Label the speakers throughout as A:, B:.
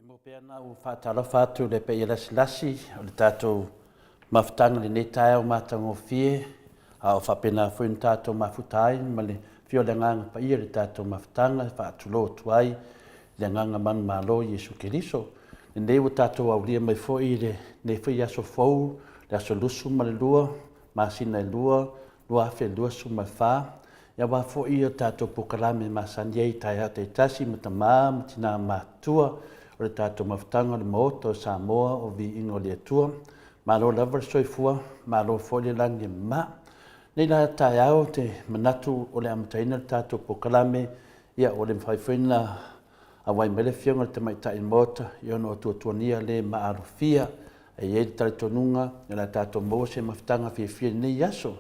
A: E mau pea ana ua faatalofa atu le paia lasilasi o le tatou mafutaga i lenei taeao matagofie, a o faapena foi ona tatou mafuta ai ma le afio o le Agaga Paia i le tatou mafutaga e faatulou atu ai i le Agaga manumalo Iesu Keriso. Lenei ua tatou aulia mai foi i lenei foi aso fou, le aso 22 masina e 2, 2024, aua foi a tatou polokalame masani ai i taeao taitasi ma tama ma tina matutua o le tatou mafutaga o le Maota o Samoa o Viiga o le Atua. Malo lava le soifua, malo foi le lagi e mama. Nei la taeao te manatu o le amataina le tatou polokalame, ia ua le mafai foi ona auai mai le Afioga i le Tamaitai o le Maota i ona o tuatuagia le maalofia. E i ai le talitonuga o le a tatou maua se mafutaga fiafia i lenei aso.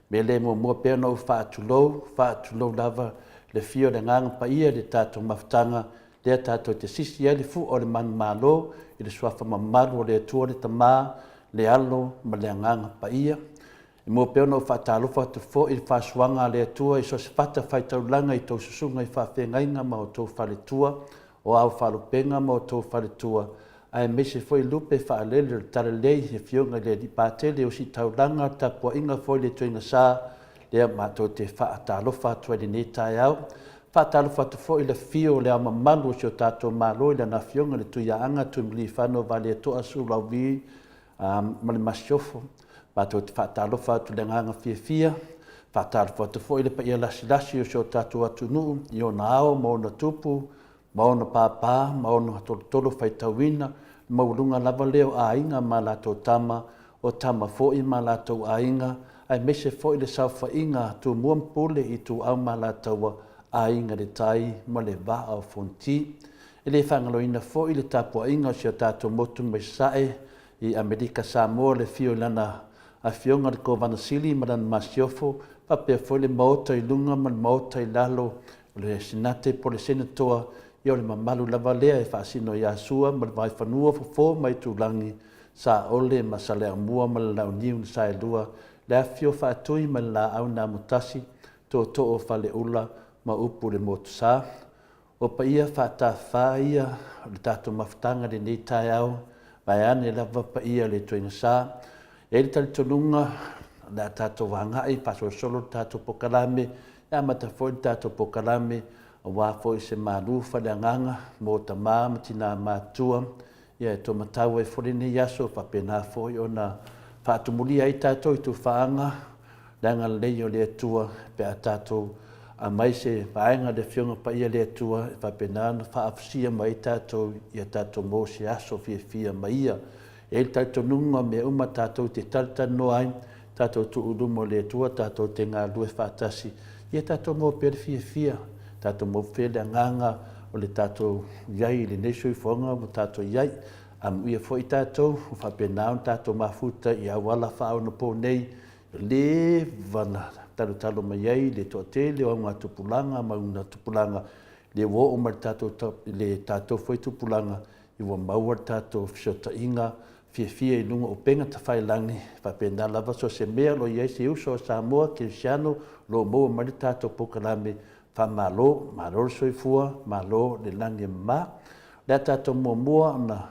A: Mea lea e muamua pea ona ou faatulou, faatulou lava le afio o le Agaga Paia i le tatou mafutaga. lea tatou te sisi ai le fua o le manumalo i le suafa mamalu o le Atua le Tama, le Alo ma le Agaga Paia. E mua pea ona ou faatalofa atu foi i le faasuaga a le Atua i so o se fatafaitaulaga i tou susuga i faafeagaiga ma outou faletua, o ao faalupega ma outou faletua, aemaise foi lupe faalele o le Talalelei i Afioga i le Alii Patele o Ositaulaga, le tapuaiga foi i le Ituaiga Sa, lea matou te faatalofa atu ai i lenei taeao. Faatalofa atu foi i le afio o Le Ao Mamalu o si o tatou Malo i Lana Afioga i le Tuiaana Tuimalealiifano Vaaletoa Sualauvi ma le Masiofo. Matou te faatalofa atu i le agaga fiafia, faatalofa atu foi i le paia lasilasi o si o tatou atunuu i ona ao ma ona tupu, ma ona pāpā ma ona tolotolo faitauina, le maualuga lava lea o aiga ma latou tama, o tama foi ma latou aiga, aemaise foi le saofaiga a Tumua ma Pule, Ituau ma Alataua, Aiga i le Tai ma le Vaa o Fonoti. E le faagaloina foi le tapuaiga o si o tatou motu mai Sasae i Amerika Samoa, le afio i lana Afioga i le Kovana Sili ma lana Masiofo, faapea foi le Maota i luga ma le Maota i lalo o le Senate po o le Senatoa, ia o le mamalu lava lea e faasino ia Sua ma le Vaifanua, Fofo ma Aitulagi, Saole ma Saleaaumua ma le Launiu na Saelua, le Afifio Faatui ma le Laau na Amotasi, Tootoo o Faleula ma upu i le Motusa. O paia faatafa ia o le tatou mafutaga i lenei taeao, vaeane lava paia o le ituaiga sa. E i ai le talitonuga o le a tatou agai faasolosolo le tatou polokalame, e amata foi le tatou polokalame aua foi se malu faaleagaga mo tama ma tina matutua, ia e taumatau ai foi lenei aso, faapena foi ona faatumulia ai tatou i tufaaga le agalelei o le Atua pe a tatou aumai se vaega i le Afioga Paia le Atua e faapena ona faaafusia mai ai tatou ia tatou maua se aso fiafia ma Ia. E i ai le talitonuga o mea uma tatou te talatalanoa ai, tatou tuu i luma o le Atua tatou te galulue faatasi, ia tatou maua pea le fiafia, tatou maua pea le agaga o le tatou i ai i lenei soifuaga ua tatou i ai. Amuia foi tatou ua faapena ona tatou mafuta i auala faaonapo nei, leva na talotalo mai ai le toatele o augatupulaga ma augatupulaga, lea ua oo mai i le tatou foi tupulaga, ua maua le tatou fesootaiga fiafia i luga o upega tafailagi, faapena lava so o se mea o lo o i ai se uso a Samoa kerisiano o lo o maua mai le tatou polokalame faamalo, malo le soifua, malo le lagi e mama. O le a tatou muamua ona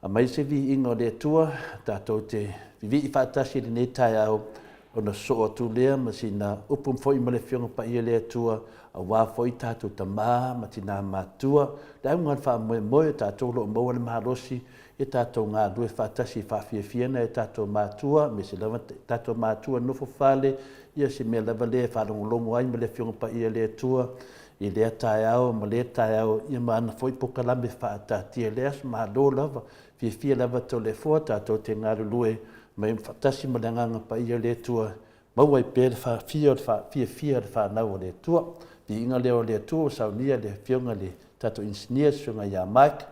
A: aumai se viiga o le Atua, tatou te vivii faatasi i lenei taeao, ona sosoo atu lea ma sina upu foi ma le Afioga Paia le Atua, aua foi tatou tama ma tina matutua, le auga o le faamoemoe o tatou o lo o maua le malosi, ia tatou galulue faatasi e faafiafia nai o tatou matua, aemaise lava tatou matua nofo fale, ia se mea lava lea e faalogologo ai ma le Afioga Paia le Atua i lea taeao ma lea taeao, ia ma ana foi polokalame faataatia i lea aso. Malo lava, fiafia lava Toleafoa tatou te galulue mai faatasi ma le Agaga Paia o le Atua, maua ai pea le fiafia o le fanau a le Atua. Viiga lea o le Atua ua saunia le Afioga i le tatou Inisinia, le Susuga ia Mike.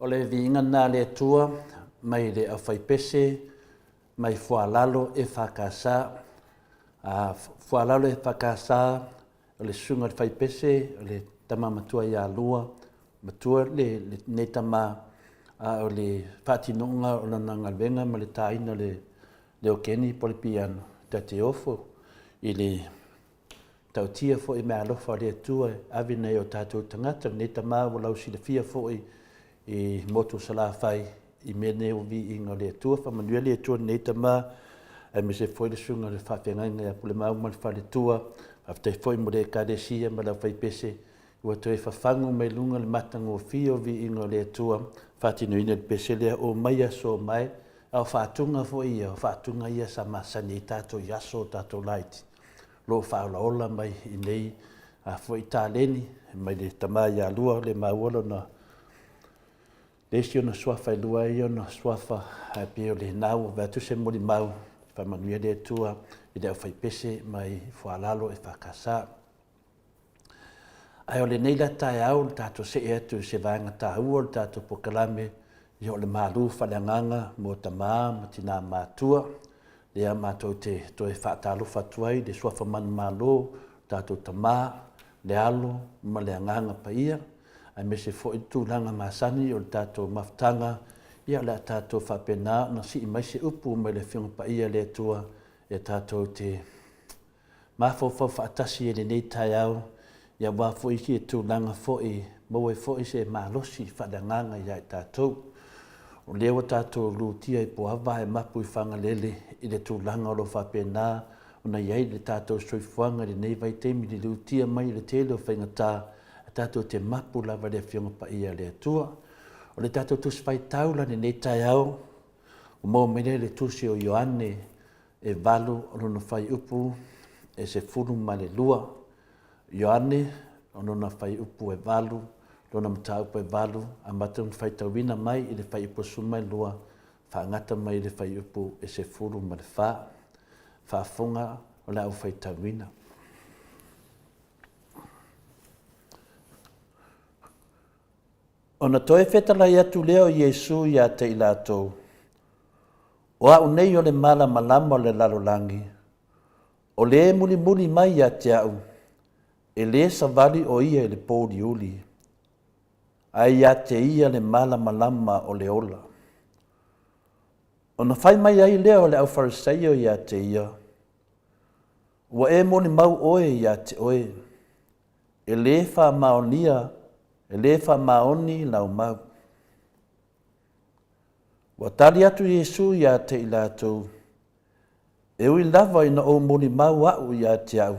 A: O le viiga lena a le Atua mai le aufaipese mai Fualalo EFKS. A Fualalo EFKS, o le susuga i le faipese, o le tama matua ia Lua, matua lenei tama, a o le faatinoga o lana galuega ma le taina o le okeni po o le piano, ta te ofo i le Tautia foi meaalofa a le Atua e ave nai o tatou tagata, lenei tama ua lausilafia foi i motu o Salafai i mea nei o viiga o le Atua. Faamanuia le Atua i lenei tama aemaise foi le susuga i le faafeagaiga ia Pulemau ma le faletua. Faafetai foi mo le Ekalesia ma le aufaipese ua toe fafagu mai luga le matagofie o viiga o le Atua, faatinoina le pese lea, omai aso omai, a o faatuga foi ia, o faatuga ia sa masani ai tatou i aso o tatou laiti. O lo o faaolaola mai i nei foi taleni mai le tama ia Lua le maua lona le isi ona suafa e lua ai ona suafa ae pei o lena ua vaai atu se molimau faamanuia le Atua i le aufaipese mai Foalalo EFKS. Ae o lenei la taeao le tatou see atu i se vaega taua o le tatou polokalame, ia o le malu faaleagaga mo tama ma tina matutua. Lea matou te toe faatalofa atu ai i le suafa manumalo, tatou tama, le alo ma le agaga paia, aemaise foi le tulaga masani o le tatou mafutaga, ia o le a tatou faapena ona sii mai se upu mai le Afioga Paia a le Atua e tatou te mafaufau faatasi i lenei taeao, ia aua foi isi tulaga foi, maua ai foi se malosi faaleagaga ia i tatou. O lea ua tatou lutia i Puava ae mapu i Fagalele i le tulaga o lo o faapena ona i ai le tatou soifuaga i lenei vaitaimi i le lutia mai i le tele o faigata, ae tatou te mapu lava i le Afioga Paia a le Atua. O le tatou Tusi Faitau la i lenei taeao, ua maua mai lea i le Tusi o Ioane e valu o lona fuaiupu e 12. Ioane, o lona fuaiupu e 8, lona mataupu e 8, amata ona faitauina mai i le fuaiupu e 12, faagata mai i le fuaiupu e 14. Faafofoga o le a ou faitauina. Ona toe fetalai atu lea o Iesu ia te i latou, O au nei o le malamalama o le lalolagi, o le mulimuli mai ia te au, e lē savali o ia i le pōuliuli, ae ia te ia le malamalama o le ola. Ona fai mai ai lea o le aufarisaio ia te ia, Ua e molimau oe ia te oe, e lē faamaonia, e lē faamaoni lau mau. Ua tali atu Iesu ia te i latou, E ui lava ina ou molimau aʻu ia te au,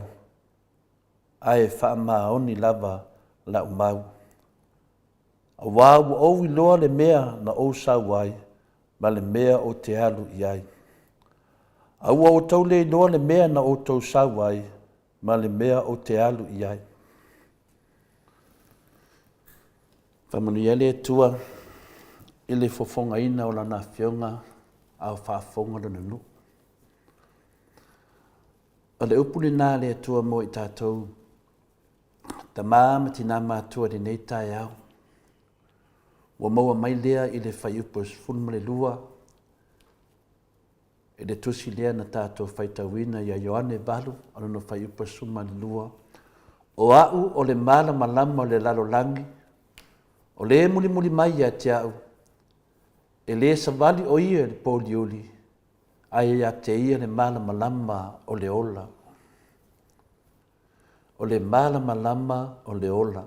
A: ae faamaoni lava laʻu mau. Auā ua ou iloa le mea na ou sau ai, ma le mea ou te alu i ai. A ua outou le iloa le mea na outou sau ai, ma le mea ou te alu i ai. Faamanuia le Atua i le fofogaina o Lana Afioga a o faafofoga Lona nuu. O le upu lena a le Atua mo i tatou, tama ma tina matua i lenei taeao. Ua maua mai lea i le fuaiupu e 12, I le tusi lea na tatou faitauina ia Ioane 8, o lona fuaiupu e 12, O au o le malamalama o le lalolagi, o le mulimuli mai ia te au, e lē savali o ia i le pōuliuli, ae ia te ia le malamalama o le ola. O le malamalama o le ola.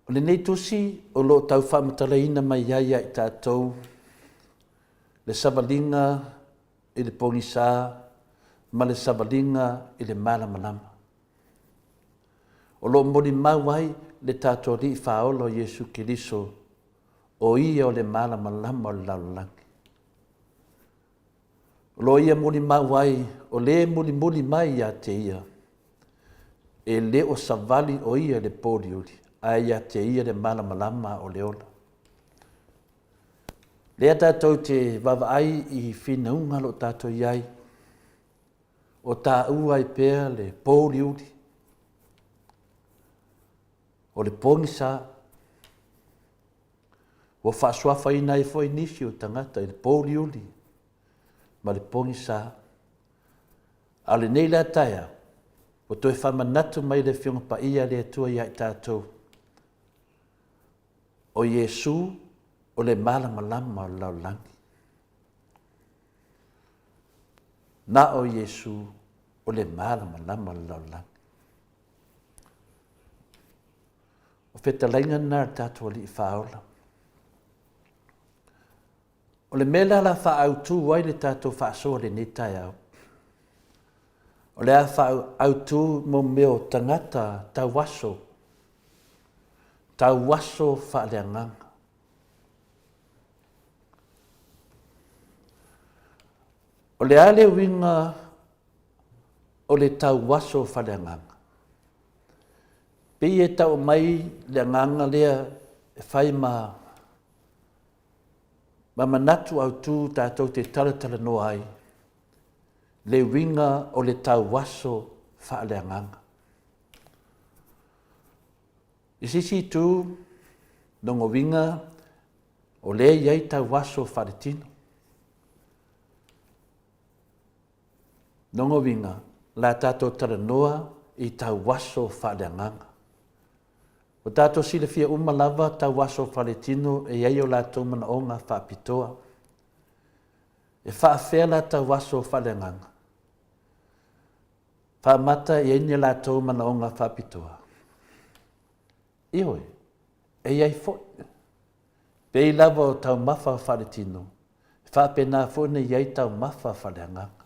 A: O lenei tusi o lo o tau faamatalaina mai ai ia i tatou le savaliga i le pogisa ma le savaliga i le malamalama. O lo o molimau ai le tatou Alii Faaola o Iesu Keriso, o Ia o le malamalama o le lalolagi. O lo o ia molimau ai o le mulimuli mai ia te ia, e le o savali o ia i le pōuliuli, ae ia te ia le malamalama o le ola. Lea tatou te vaavaai i finauga o lo o tatou i ai, o taua ai pea le pōuliuli. O le pogisa. Ua faasuafaina ai foi nisi o tagata i le pouliuli ma le pogisa. A o lenei la taeao, ua toe faamanatu mai le Afioga Paia a le Atua ia i tatou, o Iesu o le malamalama o le lalolagi. Na o Iesu o le malamalama o le lalolagi. O fetalaiga lena a le tatou Alii Faaola. O le mea la la faaautu ai le tatou faasoa i lenei taeao, o le a faaautu mo mea o tagata tauaso, tauaso faaleagaga. O le a le uiga o le tauaso faaleagaga? Pei e tau mai le agaga lea e fai ma ma manatu autu tatou te talatalanoa ai le uiga o le tauaso faaleagaga. I se isi itu, lona uiga o lea e i ai tauaso faaletino. Lona uiga, o le a tatou talanoa i tauaso faaleagaga. Ua tatou silafia uma lava tauaso faaletino e i ai o latou manaoga faapitoa. E faafefea la tauaso faaleagaga? Faamata e i ai ni a latou manaoga faapitoa? Ioe, e i ai foi. Pei lava o taumafa faaletino, e faapena foi ona i ai taumafa faaleagaga.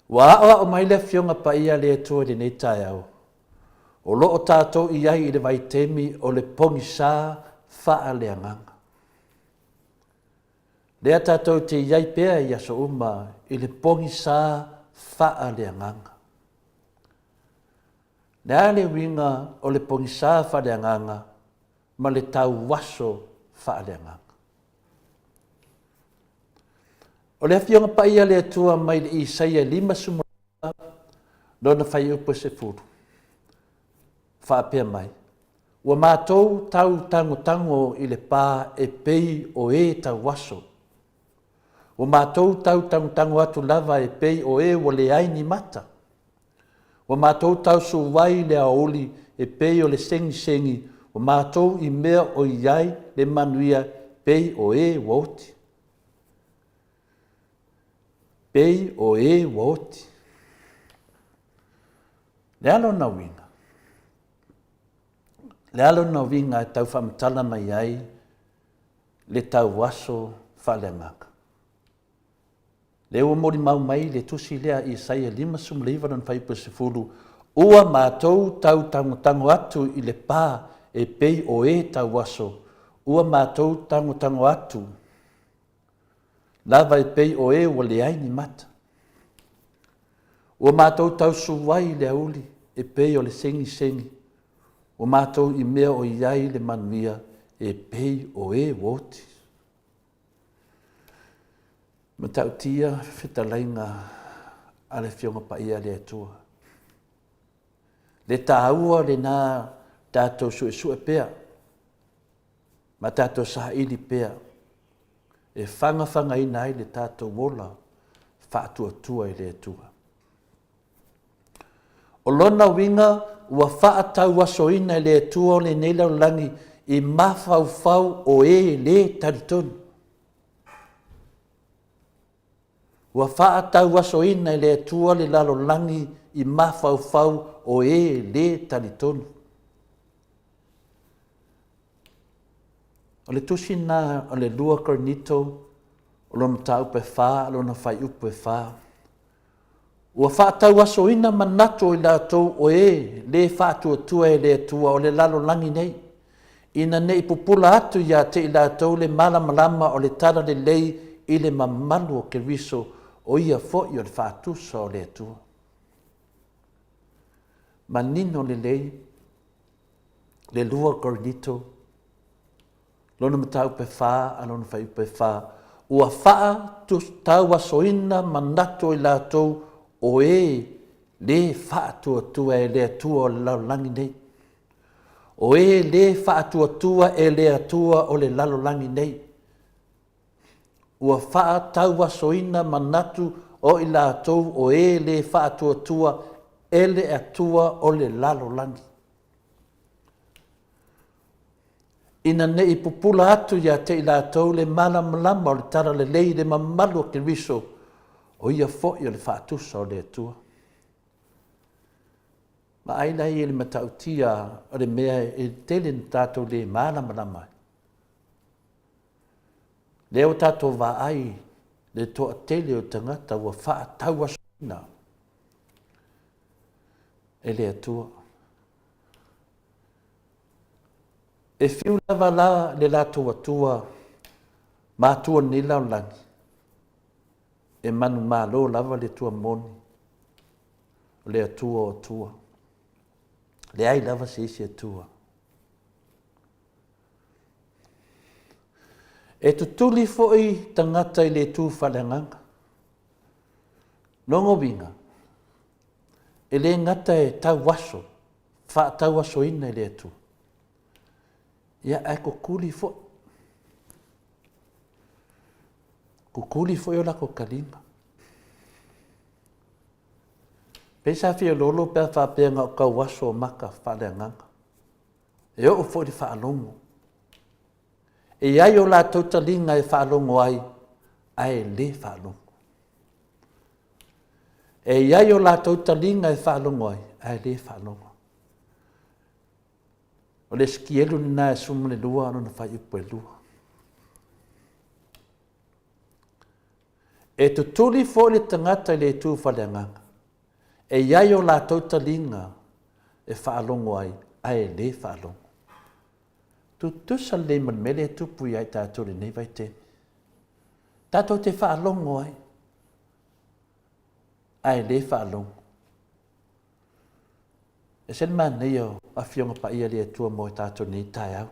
A: Ua aoao mai le Afioga Paia a le Atua i lenei taeao, o lo o tatou i ai i le vaitaimi o le pogisa faaleagaga. Lea tatou te i ai pea i aso uma i le pogisa faaleagaga. Le a le uiga o le pogisa faaleagaga ma le tauaso faaleagaga? O le Afioga Paia a le Atua mai le Isaia 59 lona fuaiupu e 10, faapea mai, Ua matou tau tagotago i le pa e pei o e tauaso. Ua matou tau tagotago atu lava e pei o e ua leai ni mata. Ua matou tausu ai i le aoauli e pei o le segisegi, ua matou i mea o i ai le manuia pei o e ua oti. Pei o e ua oti. Le a lona uiga? Le a lona uiga e tau faamatala mai ai le tauaso faaleagaga? Lea ua molimau mai le tusi lea a Isaia 59 lona fuaiupu e 10, Ua matou tau tagotago atu i le pa e pei o e tauaso, ua matou tagotago atu lava e pei o e ua leai ni mata. Ua matou tausu ai i le auli e pei o le segisegi, ua matou i mea o i ai le manuia e pei o e ua oti. Matautia fetalaiga a le Afioga Paia a le Atua. Le taua lena tatou suesue pea ma tatou saili pea e fagafagaina ai le tatou ola faatuatua i le Atua. O lona uiga ua faatauasoina e le Atua o lenei lalolagi i mafaufau o e lē talitonu. Ua faatauasoina e le Atua le lalolagi i mafaufau o e lē talitonu. O le tusi lena o le 2 Korinito, o lona mataupu e fa, lona fuaiupu e fa. Ua faatauasoina manatu o i latou o e lē faatuatua e le Atua o le lalolagi nei, ina ne i pupula atu ia te i latou le malamalama o le talalelei i le mamalu o Keriso, o ia foi o le faatusa o le Atua. Manino lelei le 2 Korinito lona mataupu e fa a lona fuaiupu e fa, ua faatauasoina manatu o i latou o e lē faatuatua e le Atua o le lalolagi nei. O e lē faatuatua e le Atua o le lalolagi nei, ua faatauasoina manatu o i latou o e lē faatuatua e le Atua o le lalolagi. Ina ne i pupula atu ia te i latou le malamalama o le talalelei i le mamalu o Keriso, o ia foi o le faatusa o le Atua. Vaai la i le matautia o le mea e tele ina tatou le malamalama ai. Lea ua tatou vaai le toatele o tagata ua faatauasoina e le Atua. E fiu lava la le latou Atua ma Atua o lenei lalolagi, e manumalo lava le Atua moni, o le Atua o Atua. Leai lava se isi Atua. E tutuli foi tagata i le tu faaleagaga. Lona uiga, e le gata e tauaso, faatauasoina e le Atua, ia ae kukuli foi. Kukuli foi o latou taliga. Pei sa fialolo pe a faapea na o tauaso o mata faaleagaga. E oo foi i le faalogo. E i ai o latou taliga e faalogo ai, ae le faalogo. E i ai o latou taliga e faalogo ai, ae le faalogo. O le Esikielu lena e 12 lona fuaiupu e 2. E tutuli foi le tagata i le itu faaleagaga, e i ai o latou taliga e faalogo ai, ae le faalogo. Tutusa lelei ma le mea lea e tupu ia i tatou i lenei vaitaimi. Tatou te faalogo ai, ae le faalogo. E ese le manaia o Afioga Paia a le Atua mo i tatou i lenei taeao.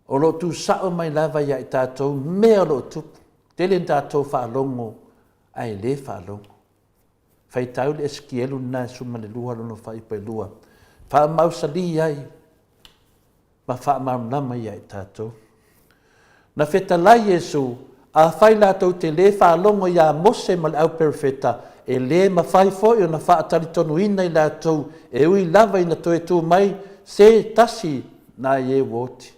A: O lo o tuusao mai lava ia i tatou mea o lo o tupu. Tele ina tatou faalogo ae le faalogo. Faitau le Esikielu lena e 12 lona fuaiupu e 2. Faamausali ai ma faamalamalama ia i tatou. Na fetalai Iesu, Afai latou te lē faalogo iā Mose ma le au perofeta, e lē mafai foi ona faatalitonuina i latou e ui lava ina toe tu mai se tasi nai e ua oti.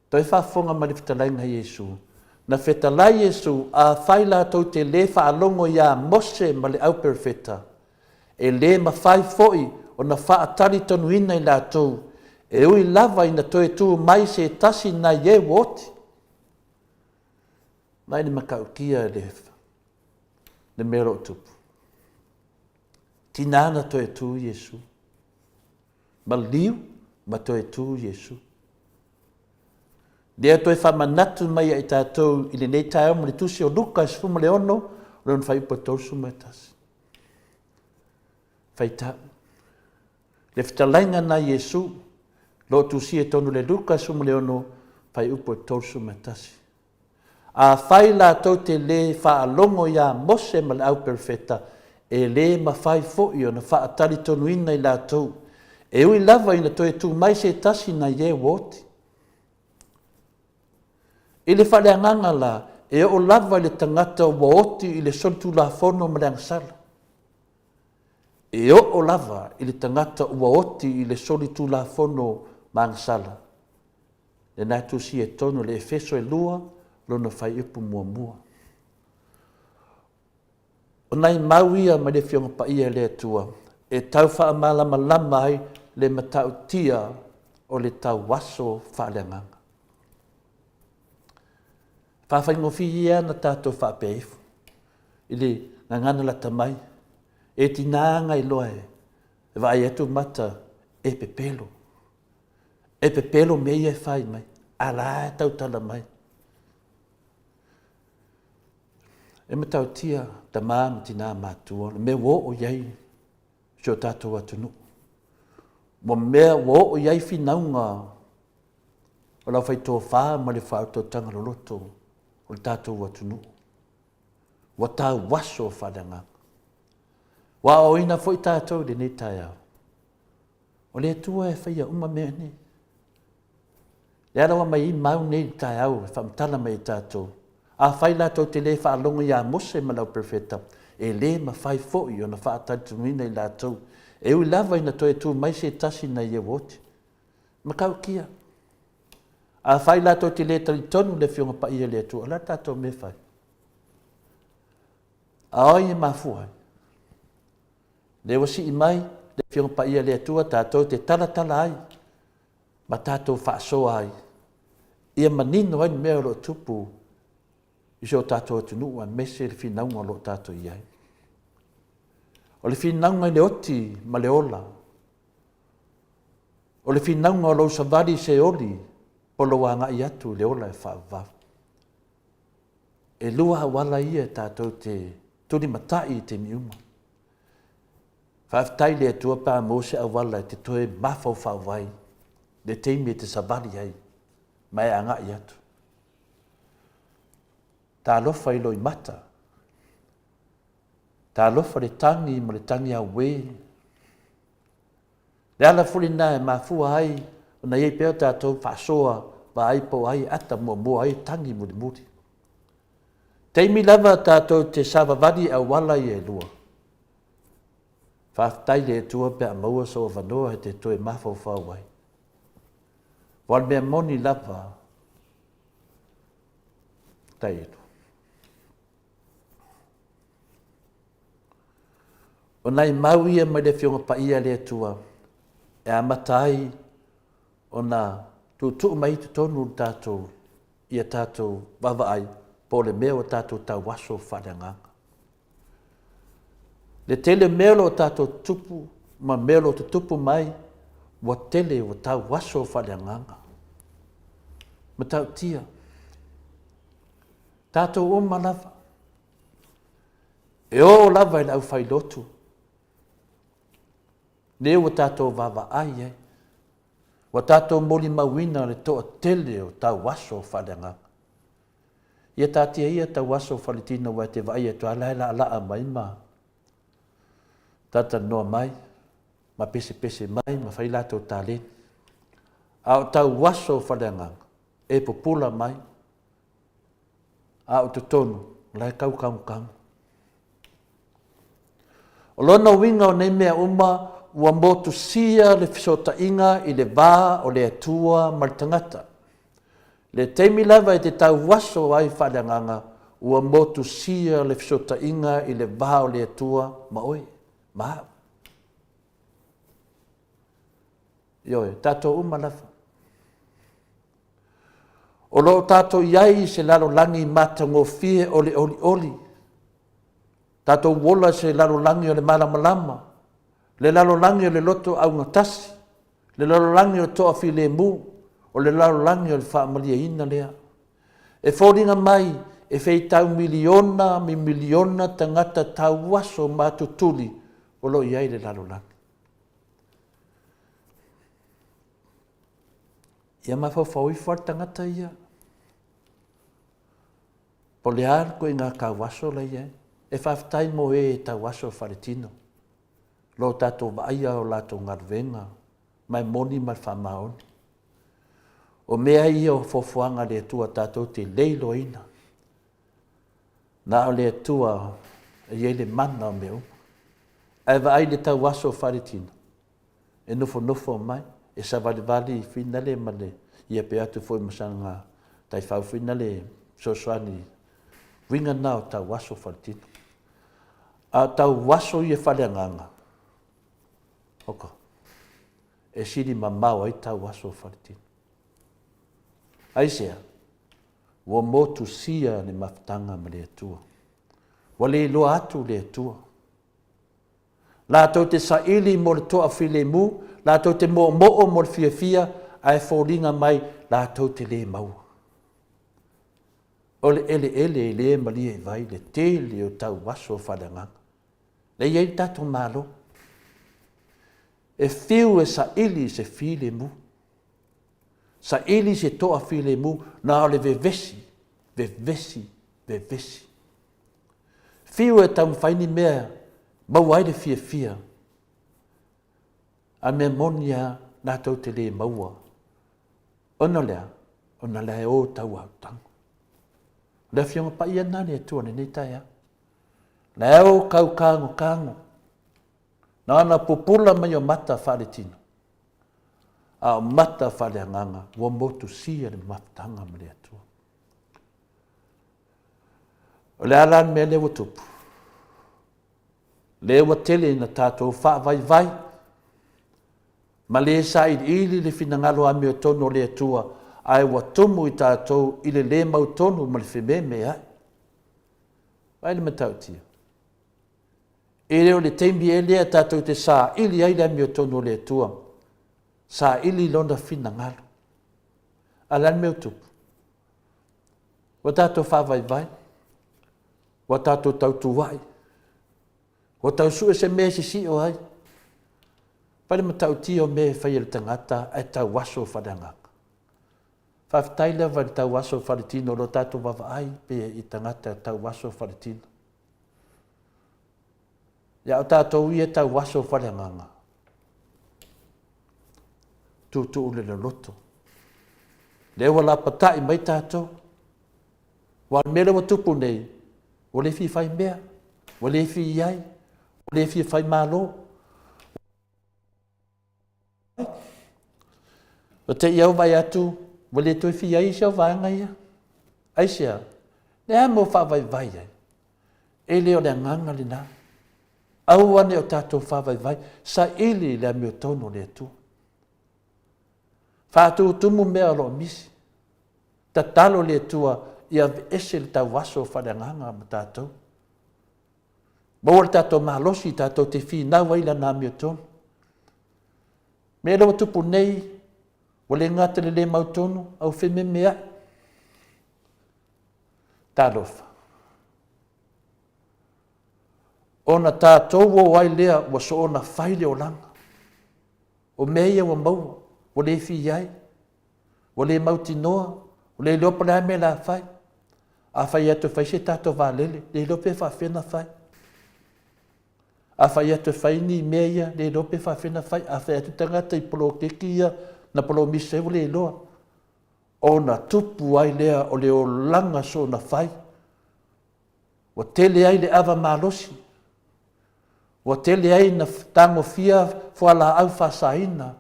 A: Toe faafofoga mai le fetalaiga a Iesu. Na fetalai Iesu, Afai latou te lē faalogo iā Mose ma le au perofeta, e lē mafai foi ona faatalitonuina i latou, e ui lava ina toe tu mai se tasi nai e ua oti. Vaai le matautia i le mea o lo o tupu. Tina na toe tu Iesu. Maliu ma toe tu Iesu. Lea toe faamanatu mai ia i tatou i lenei taeao ma le tusi o Luka e 16, lona fuaiupu e 31. Faitau. Le fetalaiga na Iesu, lo o tusia i totonu o le Luka 16, fuaiupu e 31. Afai latou te lē faalogo iā Mose ma le au perofeta, e lē mafai foi ona faatalitonuina i latou, e ui lava ina toe tu mai se tasi nai e ua oti. I le faaleagaga la, e oo lava i le tagata ua oti i le solitulafono ma le agasala. E oo lava i le tagata ua oti i le solitulafono ma agasala. Lena e tusia i totonu o le Efeso e 2, lona fuaiupu muamua. O nai mau ia mai le Afioga Paia i le Atua e tau faamalamalama ai le matautia o le tauaso faaleagaga. Faafaigofie ana tatou faapea ifo i le gagana lata mai, e tiga na iloa e vaai atu mata e pepelo. E pepelo mea ia e fai mai, a la e tautala mai. E matautia tamā ma tinā matutua, le mea ua oo i ai si o tatou atunuu. Ua mea ua oo i ai finauga o le aufai tofa ma le faautautaga loloto o le tatou atunuu. Ua tauaso faaleagaga. Ua aoaoina foi tatou i lenei taeao, o le Atua e faia uma mea nei. Le ala ua aumai ai mau nei i le taeao e faamatala mai e tatou, afai latou te le faalogo ia Mose ma le auperofeta, e le mafai foi ona faatalitonuina i latou, e ui lava ina toe tu mai se tasi nai e ua oti. Matautia. Afai latou te le talitonu i le Afioga Paia a le Atua, o le a le tatou mea e fai? A o ai e mafua ai? Lea ua sii mai le Afioga Paia a le Atua tatou te talatala ai ma tatou faasoa ai, ia manino ai le mea o lo o tupu i si o tatou atunuu aemaise le finauga o lo o tatou i ai. O le finauga i le oti ma le ola, o le finauga o lou savali i se oli po o lou agai atu i le ola e faavavau. E lua auala ia tatou te tulimatai i taimi uma. Faafetai i le Atua pe a maua se auala e te toe mafaufau ai le taimi e te savali ai ma e agai atu. Talofa i loimata, talofa i le tagi ma le tagi auē. Le ala foi lena e mafua ai ona i ai pea o tatou faasoa vaai po o ai e ata muamua, ai e tagi mulimuli. Taimi lava tatou te savavali i auala ia e lua, faafetai i le Atua pe a maua sou avanoa e te toe mafaufau ai. Aua o le mea moni lava, tai e lua. O nai mau ia mai le Afioga Paia a le Atua e amata ai ona tuutuu mai i totonu le tatou, ia tatou vaavaai po o le mea ua tatou tauaso faaleagaga. Le tele o mea o lo o tatou tutupu ma mea o lo o tutupu mai, ua tele ua tauaso faaleagaga. Matautia. Tatou uma lava. E oo lava i le aufailotu, lea ua tatou vaavaai ai, ua tatou molimauina le toatele o tauaso faaleagaga. Ia taatia ia tauaso faaletino aua e te vaai atu lava la e laalaa mai ma talatalanoa mai ma pesepese mai ma fai latou taleni. A o tauaso faaleagaga e pupula mai, a o totonu o la e tau kagokago. O lona uiga o nei mea uma, ua motusia le fesootaiga i le va o le Atua ma le tagata. Le taimi lava e te tauaso ai faaleagaga, ua motusia le fesootaiga i le va o le Atua ma oe, ma au. Ioe, tatou uma lava. O lo o tatou i ai i se lalolagi matagofie o le olioli. Tatou ola i se lalolagi o le malamalama, le lalolagi o le loto augatasi, le lalolagi o le toafilemu, o le lalolagi o le faamalieina lea. E foliga mai e feitau miliona mi miliona tagata tauaso matutuli o lo o i ai le lalolagi. Ia mafaufau ifo lava le tagata ia, po o le a le ituaiga tauaso la e i ai. E faafetai mo e e tauaso faaletino, lo tatou vaaia o latou galuega ma e moni ma le faamaoni. O mea ia o fuafuaga a le Atua tatou te le iloaina. Na o le Atua e i ai le mana o mea uma. Ae vaai i le tauaso faaletino, e nofonofo mai, e savalivali finale ma le ia pe atu foi ma sana taifau finale fesoasoani uiga na o tauaso faletino. A o tauaso ia faaleagaga, oka, e sili mamao ai tauaso faletino. Aisea? Ua motusia le mafutaga ma le Atua. Ua le iloa atu le Atua. Latou te saili mo le toafilemu, latou te moomoo mo le fiafia, ae foliga mai latou te le maua. O le eleele e le malie i vai le tele o tauaso faaleagaga. Lea e i ai le tatou Malo. E fiu e saili i se filemu, saili se toafilemu, na o le vevesi, vevesi, vevesi. Fiu e taumafai ni mea maua ai le fiafia, a mea moni lava latou te le maua. Ona o le a? Ona o la e o tau autago. O le Afioga Paia lena a le Atua i lenei taeao. La e o kau kagokago, na ona pupula mai o mata faaletino, a o mata faaleagaga ua motusia le mafutaga ma le Atua. O le a la le mea lea ua tupu? Lea ua tele ina tatou faavaivai ma le sailiili le finagalo amiotonu o le Atua, ae ua tumu i tatou i le le mautonu ma le fememeai. Vaai le matautia. E le o le taimi ea lea tatou te saili ai le amiotonu o le Atua, saili Lona finagalo. A o le a le mea ua tupu? Ua tatou faavaivai, ua tatou tautuai, ua tau sue se mea e sisio ai. Fai le matautia o mea e fai e le tagata ae tauaso faaleagaga. Faafetai lava i le tauaso faaletino o lo o tatou vaavaai pea i tagata tauaso faaletino. Ia o tatou ia tauaso faaleagaga, tuutuu le loloto. Lea ua lapatai mai tatou. Aua o le mea lea ua tupu nei, ua le fia fai mea, ua le fia i ai, ua le fia fai malo. Ua te i au vaai atu, ua le toe fia ai isi au vaega ia. Aisea? Le a mo faavaivai ai? E le o le agaga lena. Aua ne o tatou faavaivai, saili i le amiotonu o le Atua. Faatutumu mea o lo o misi. Tatalo le Atua ia aveese le tauaso faaleagaga ma tatou. Maua le tatou malosi tatou te finau ai Lana amiotonu. Mea lea ua tupu nei, ua le gata i le le mautonu, a ua fememeai. Talofa. Ona tatou o ai lea ua soona fai le olaga. O mea ia ua maua, ua le fia ai, ua le mautinoa, ua le iloa po o le a le mea o le a fai. A fai atu e fai se tatou vaalele, le iloa pe faapefea ona fai. A fai atu e fai ni mea ia, le iloa pe faapefea ona fai. A fai atu tagata i poloketi ia na polomisi ai, ua le iloa. Ona tupu ai lea o le olaga soona fai. Ua tele ai le ava malosi. Ua tele ai na tagofia fualaau faasaina.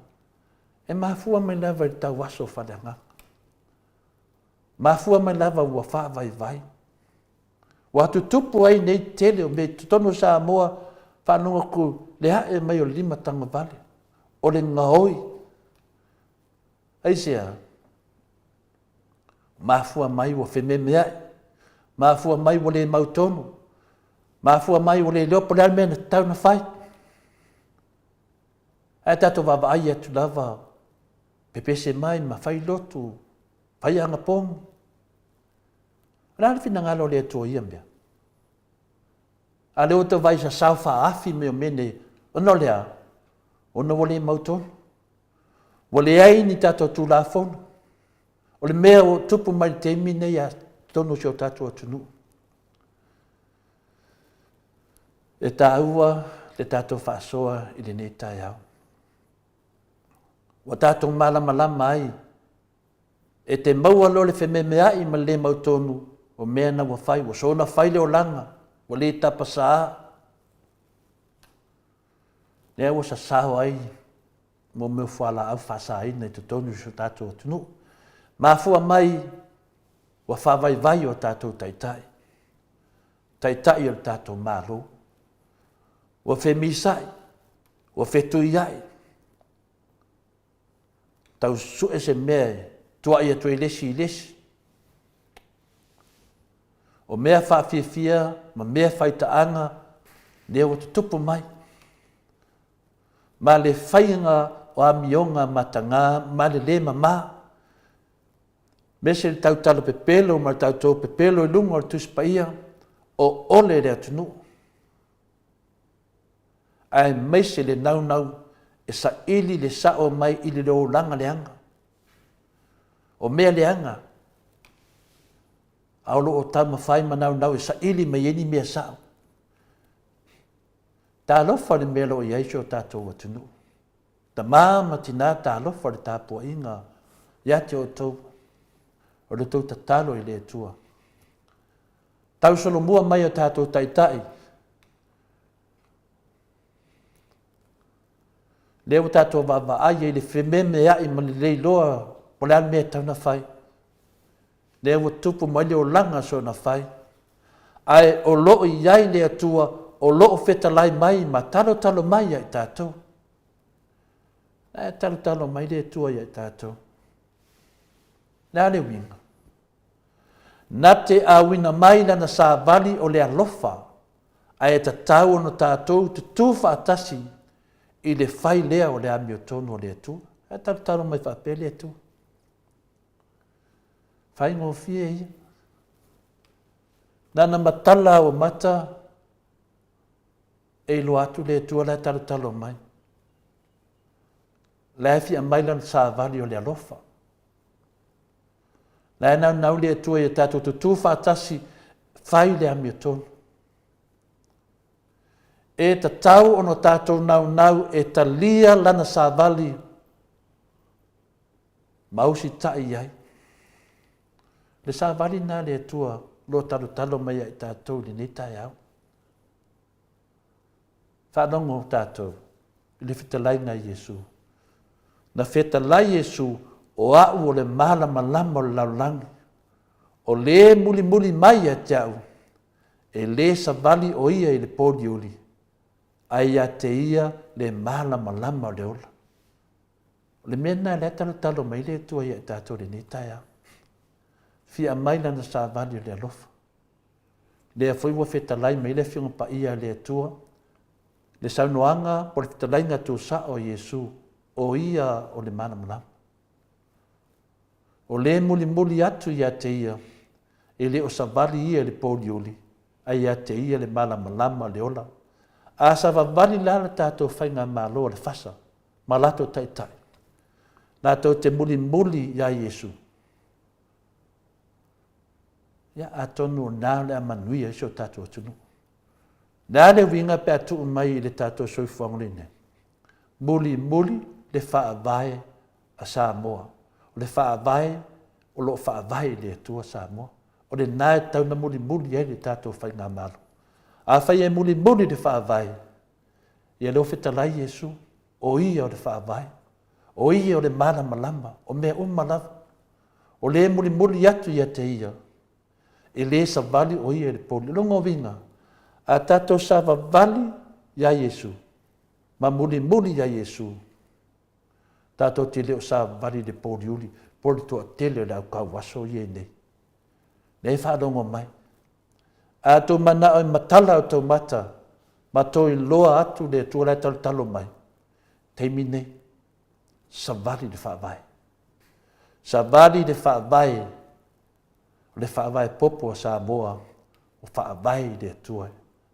A: E mafua mai lava i le tauaso faaleagaga. Mafua mai lava ua faavaivai. Ua tutupu ai nei tele o mea i totonu o Samoa, faalogo atu le ae mai o le limatagavale, o le gaoi. Aisea? Mafua mai ua fememeai, mafua mai ua le mautonu, mafua mai ua le iloa po o le a le mea na tatau ona fai. Ae tatou vaavaai atu lava, pepese mai ma fai lotu, fai anapogi. O le a le finagalo o le Atua i ia mea? A o lea ua tau vaai sasao faaafi mai o mea nei, ona o le a? Ona ua le mautonu. Ua leai ni tatou Tulafono. O le mea ua tupu mai i le taimi nei i totonu o si o tatou atunuu. E taua le tatou faasoa i lenei taeao. Ua tatou malamalama ai e te maua loa le fememeai ma le le mautonu o mea na ua fai, ua soona fai le olaga, ua le tapasā. Lea ua sasao ai mo mea o fualaau faasaina i totonu o si o tatou atunuu. Mafua mai ua faavaivai o tatou taitai, taitai o le tatou Malo. Ua femisa'i, ua fetuia'i, tau sue se mea e tuai atu ai le isi i le isi. O mea faafiafia ma mea faitaaga lea ua tutupu mai. Ma le faiga o amioga mataga ma le le mama. Aemaise le tautala pepelo ma le tautō pepelo i luga o le Tusi Paia, o ole le atunuu. Aemaise le naunau e saili le sao mai i le olaga leaga. O mea leaga, a o lo o taumafai ma naunau e saili mai ai ni mea sao. Talofa i le mea o lo o i ai si o tatou atunuu. Tama ma tina talofa i le tapuaiga ia te outou, o le tou tatalo i le Atua. Tausolomua mai o tatou taitai, lea ua tatou vaavaai ai i le fememeai ma le le iloa po o le a le mea e tatau ona fai. Lea ua tupu mai le olaga soona fai, ae o lo o i ai le Atua o lo o fetalai mai ma talotalo mai ia i tatou. La e talotalo mai le Atua ia i tatou. Le a le uiga? Na te auina mai lana savali o le alofa, ae tatau ona tatou tutū faatasi i le fai lea o le amiotonu a le Atua. E talotalo mai faapea le Atua. Faigofie ia. Na ona matala lava o mata e iloa atu le Atua la e talotalo mai. La e fia aumai lana savali o le alofa. La e naunau le Atua ia tatou tutū faatasi, fai le amiotonu. E tatau ona tatou naunau e talia lana savali ma usitai i ai. Le savali lena a le Atua o lo o talotalo mai ia i tatou i lenei taeao. Faalogo tatou i le fetalaiga a Iesu. Na fetalai Iesu, o au o le malamalama o le lalolagi. O le mulimuli mai ia te au, e le savali o ia i le pōliuli, ae ia te ia le malamalama o le ola. O le mea lena o lea e talotalo mai ai le Atua ia i tatou i lenei taeao. Fia aumai Lana savali o le alofa. Lea foi ua fetalai mai ai le Afioga Paia a le Atua, le saunoaga po o le fetalaiga tuusao a Iesu, o Ia o le malamalama. O le mulimuli atu ia te Ia, e le o savali Ia i le pōuliuli, ae ia te Ia le malamalama o le ola. A savavali la le tatou Faigamalo a le FASA ma latou Taitai, latou te mulimuli iā Iesu, ia atonu o lena o le a manuia ai si o tatou atunuu. O le a le uiga pe a tuu mai i le tatou soifuaga lenei? Mulimuli le faavae a Samoa. O le faavae o lo o faavae i le Atua Samoa. O lena e tatau ona mulimuli ai le tatou Faigamalo. Afai e mulimuli le faavae, ia lea ua fetalai Iesu, o Ia o le faavae, o Ia o le malamalama, o mea uma lava. O le mulimuli atu ia te Ia, e le savali o Ia i le poli. O lona uiga, a tatou savavali iā Iesu, ma mulimuli iā Iesu, tatou te le o savavali i le poliuli po o le toatele o le au tauaso ia i nei. Lea e faalogo mai. A outou manao e matala outou mata ma tou iloa atu le Atua la e talotalo mai, taimi nei, savali le faavae. Savali le faavae, o le faavae popo a Samoa, o faavae i le Atua.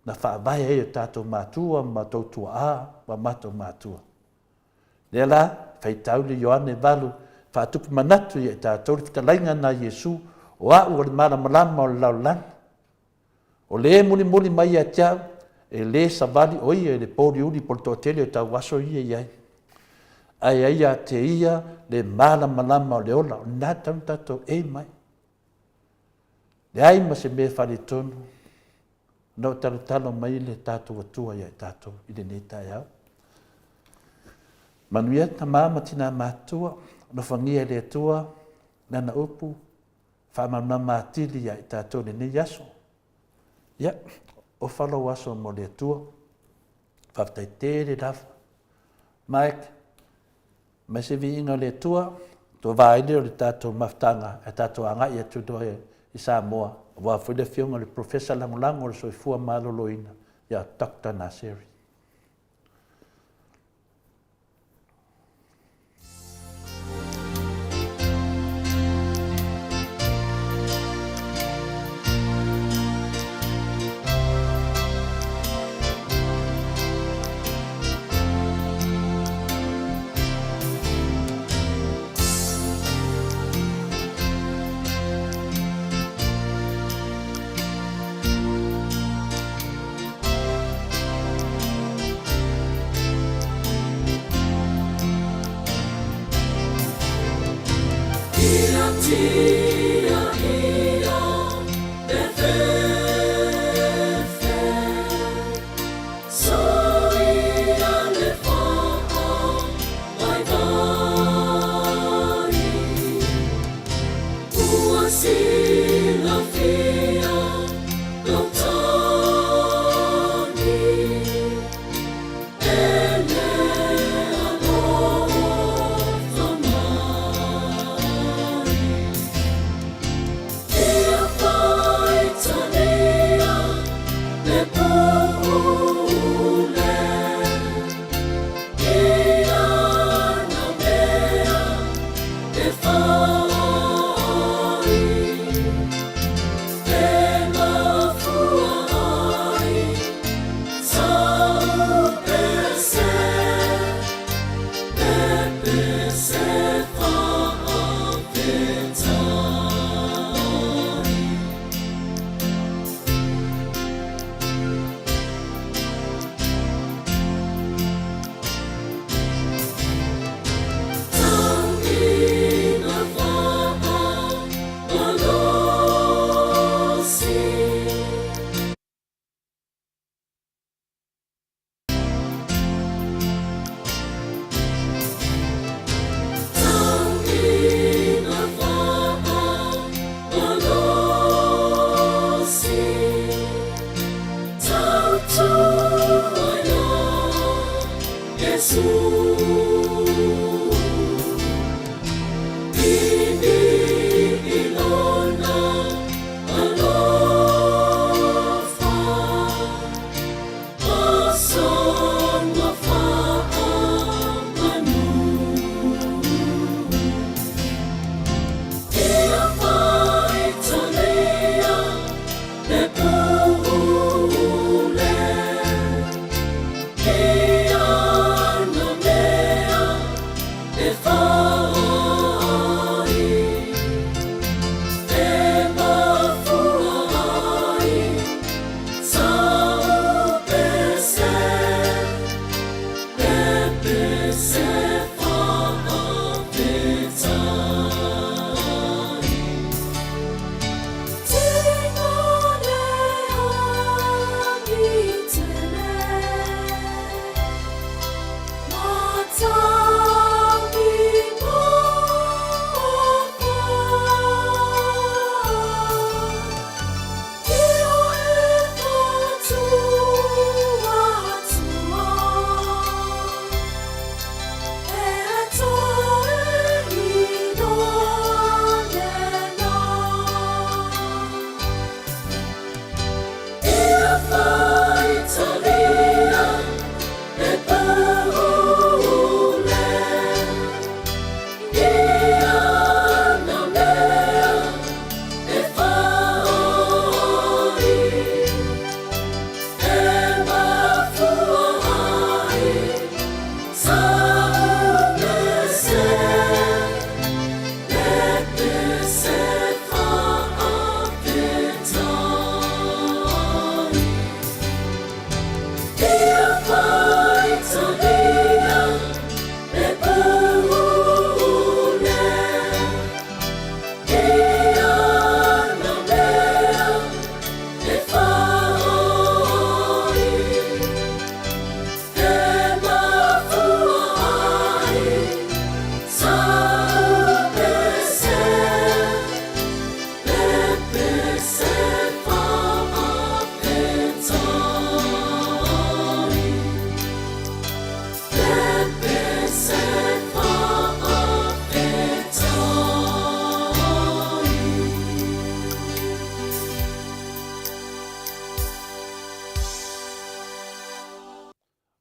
A: Na faavae ai o tatou matua ma matou tuaa ma matou matua. Lea la, faitau le Ioane 8, faatupu manatu ia i tatou le fetalaiga na Iesu, o au o le malamalama o le lalolagi. O le mulimuli mai ia te au, e le savali o ia i le pōuliuli po o le toatele o tauaso ia i ai. Ae ai ia te ia le malamalama o le ola, o lena e tatau ona tatou aim ai. Leai ma se mea e faaletonu na o talotalo mai le tatou Atua ia i tatou i lenei taeao. Manuia tama ma tina matutua, alofagia e le Atua lana upu, faamalamalama atili ia i tatou i lenei aso. Ia, ofa lou aso mo le Atua. Faafetai tele lava. Mike, mai se viiga o le Atua, tua vaai lea o le tatou mafutaga ae tatou agai atu loa i Samoa, aua foi le afioga i le Professor Lagolago o le Soifua Maloloina ia Doctor Naseri.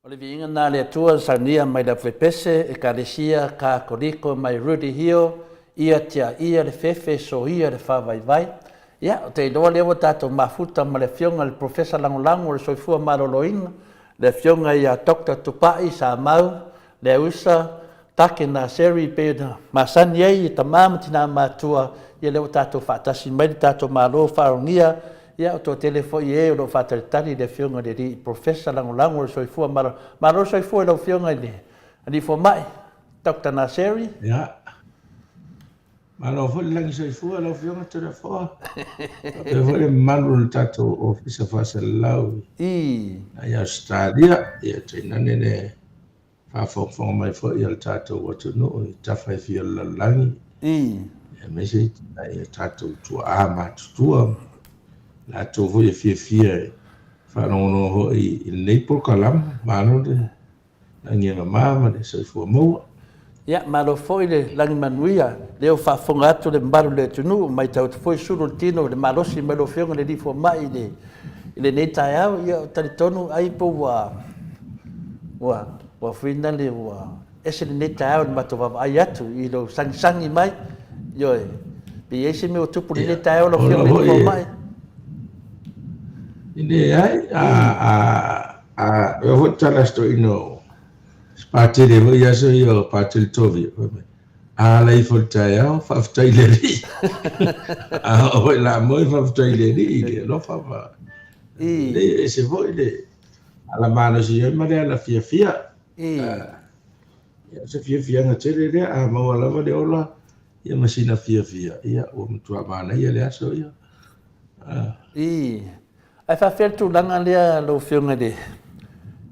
A: O le viiga lena a le Atua saunia mai le Afuepese, Ekalesia Katoliko mai Rudi Hill, ia tia ia le fefe, soia le faavaivai. Ia, ou te iloa lea ua tatou mafuta ma le Afioga i le Polofesa Lagolago o le Soifua Maloloina, le Afioga ia Doctor Tupai Samau Leausa Take Naseri pei ona masani ai e tama ma tina matua, ia lea ua tatou faatasi mai le tatou Malo faaogia, ia o toatele foi e o lo o faatalitali i le Afioga i le Alii Polofesa Lagolago o le Soifua Maloloina. Malo le soifua i lau Afioga i le Alii Fomai, Doctor Naseri.
B: Ia, malo foi le lagi soifua lau Afioga Toleafoa. Faapea foi le mamalu o le tatou Ofisa Faasalalau
A: i
B: Ausetalia, ia tainane le faafogafoga mai foi a le tatou atunuu i tafa e fia o le lalolagi, aemaise nai o tatou tuaa matutua ma latou foi e fiafia e faalogologo foi i lenei polokalama. Malo le lagi e mama ma le soifua maua.
A: Ia, malo foi le lagi manuia. Lea ua faafofoga atu le mamalu o le atunuu, matau atu foi sulu le tino i le malosi mai lau Afioga i le Alii Fomai i lenei taeao. Ia, ou te talitonu ai po ua ua ua fuina le ua ese lenei taeao i le matou vaavaai atu i lou sagisagi mai. Ioe, pe i ai se mea ua tupu i lenei taeao lau
B: Afioga
A: i le Alii Fomai?
B: E leai, a a a e foi tala a si toeaina o si Patele foi i aso ia o Patele Tovio, fai mai, a ala ifo i le taeao, faafetai i le Alii. A oo foi i le lamoe, faafetai i le Alii i le alofa ma lelei. E ese foi le ala malosi ai ma le ala fiafia. Ia, o se fiafiaga tele lea, a maua lava le ola ia ma sina fiafia, ia ua matua manaia le aso ia.
A: Ae faafefea le tulaga lea lau Afioga i le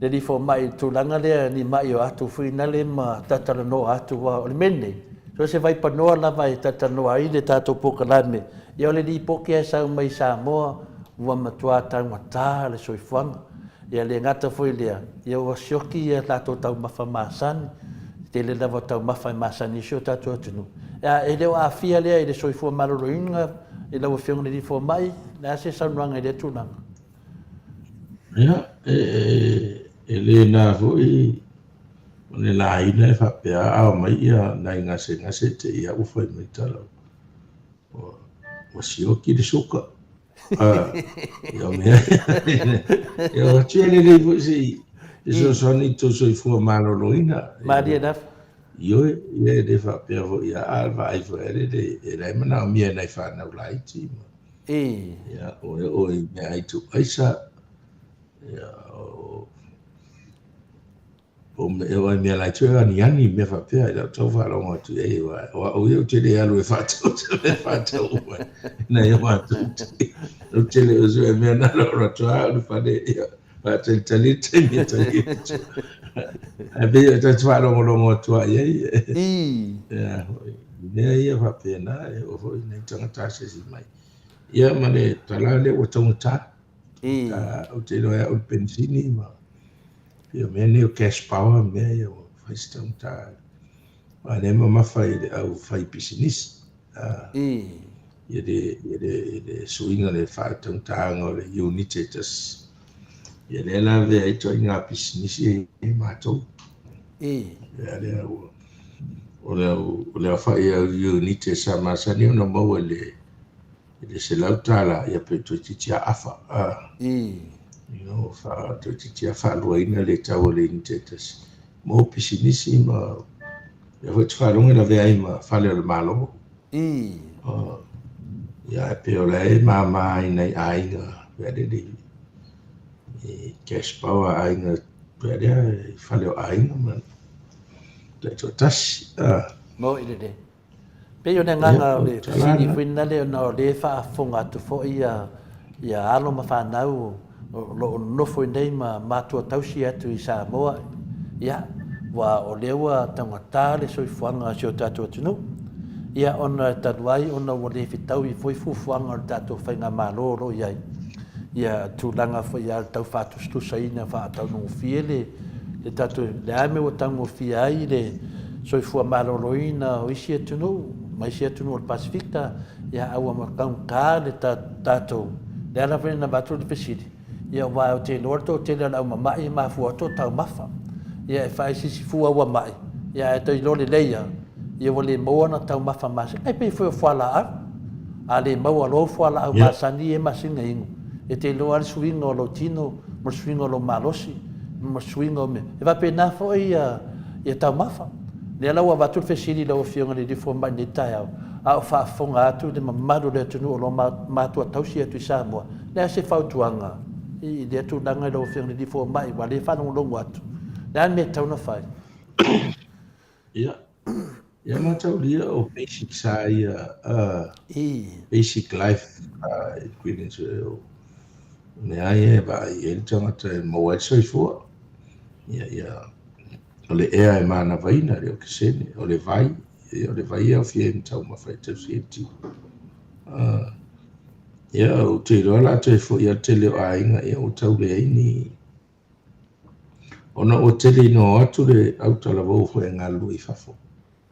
A: Alii Fomai, i le tulaga lea ni mai o atu fuinale ma talatalanoa atu, aua o le mea lenei, so o se vaipanoa lava e talatalanoa ai le tatou polokalame, ia o le lipoti lava e sau mai Samoa ua matua taugata le soifuaga. Ia le gata foi i lea, ia ua sioki ia latou taumafa masani, tele lava o taumafa e masani i si o tatou atunuu. Ia, e le o aafia lea i le soifua maloloina i lau Afioga i le Alii Fomai, o le a se saunoaga i lea tulaga?
B: Ia, e le na foi o le laina e faapea a omai ia nai gasegase te i a ua fai mai tala ua sioki le suka. Ia o mea ia o atu ia lelei foi se i fesoasoani i tou soifua maloloina.
A: Malie lava.
B: Ioe, ia e le faapea foi a a vaai foi a lele e la e manaomia e nai fanau laiti ma ia o e o i meaai tuuaisa ia o o mea, mea laiti o aniani mea faapea i lau tau faalogo atu i ai aua o au ia ou te le alu e faatau se mea faatau uma nai o matou ou te le o sue mea na lo atu lava au i le fale ia faatalitali le taimi e tali atu ae pei o tatou faalogologo atu lava i ai ia mea ia faapena e oo foi i nai tagata asiasi mai ia ma le tala lea ua taugata. Ou te iloa e au le penisini ma ia mea nei o cash power mea ia ua fai si taugata. Aua o lea e mamafa i le au fai pisinisi. Ia le suiga le faataugataga o le iunite e tasi. Ia lea la avea ai ituaiga pisinisi ia e i ai matou. Ia lea ua o le au o le aofai o iunite sa masani ona maua i le i le $100, ia pe toeitiiti lava afa, a. You know, fa, toeitiiti lava faaluaina le tau o le iunite e tasi mo pisinisi ma lea foi ou te faalogo e lavea ai ma fale o le Malo. Ia, e pei o la e mama ai nai aiga mea lele i cash power a aiga mea lea i fale o aiga ma taitoatasi.
A: Moni lelei. Pei o le agaga o le fesili foi lea ona o lea e faafofoga atu foi ia alo ma fanau o lo o nonofo i inei ma matua tausi atu i Samoa, ia, aua o lea ua taugata le soifuaga o si o tatou atunuu, ia ona e talu ai ona ua le fetaui foi fuafuaga o le tatou faigamalo o lo o i ai, ia tulaga foi lava o le tau faatusatusaina faataugofie le le tatou, le a le mea ua taugofie ai le soifua maloloina o isi atunuu ma isi atunuu o le Pasefika, ia a ua taugata le tatou, le ala foi lena na avatu le fesili, ia aua ou te iloa le toatele o le au mamai e mafua atu o taumafa. Ia e fai sisi fua ua mai, ia ae toe iloa lelei lava, ia ua le maua ona taumafa masani. E pei foi o fualaau, a le maua loa fualaau masani ia e masina inu, e te iloa lava le suiga o lou tino ma le suiga o lou malosi ma le suiga o mea. E faapena foi ia taumafa. Lea la ua avatu le fesili i lau Afioga i le Alii Fomai i lenei taeao, a o faafofoga atu le mamalu o le atunuu o lo o matua tausi atu i Samoa, le a se fautuaga i lea tulaga i lau Afioga i le Alii Fomai aua o lea e faalogologo atu, le a le mea e tatau ona fai?
B: Ia, ia mataulia o basics lava ia, basic life ingredients o mea ia e vaai i ai le tagata e maua ai le soifua. Ia, ia, o le ea e manavaina, le okesene, o le vai, ia, o le vai e aofia ai ma taumafa e tausi ai le tino. Ia, ou te iloa o le a toe foi lava le tele o aiga, ia ua tau leai ni Ona ua tele ina o atu le autalavou foi e galulue i fafo.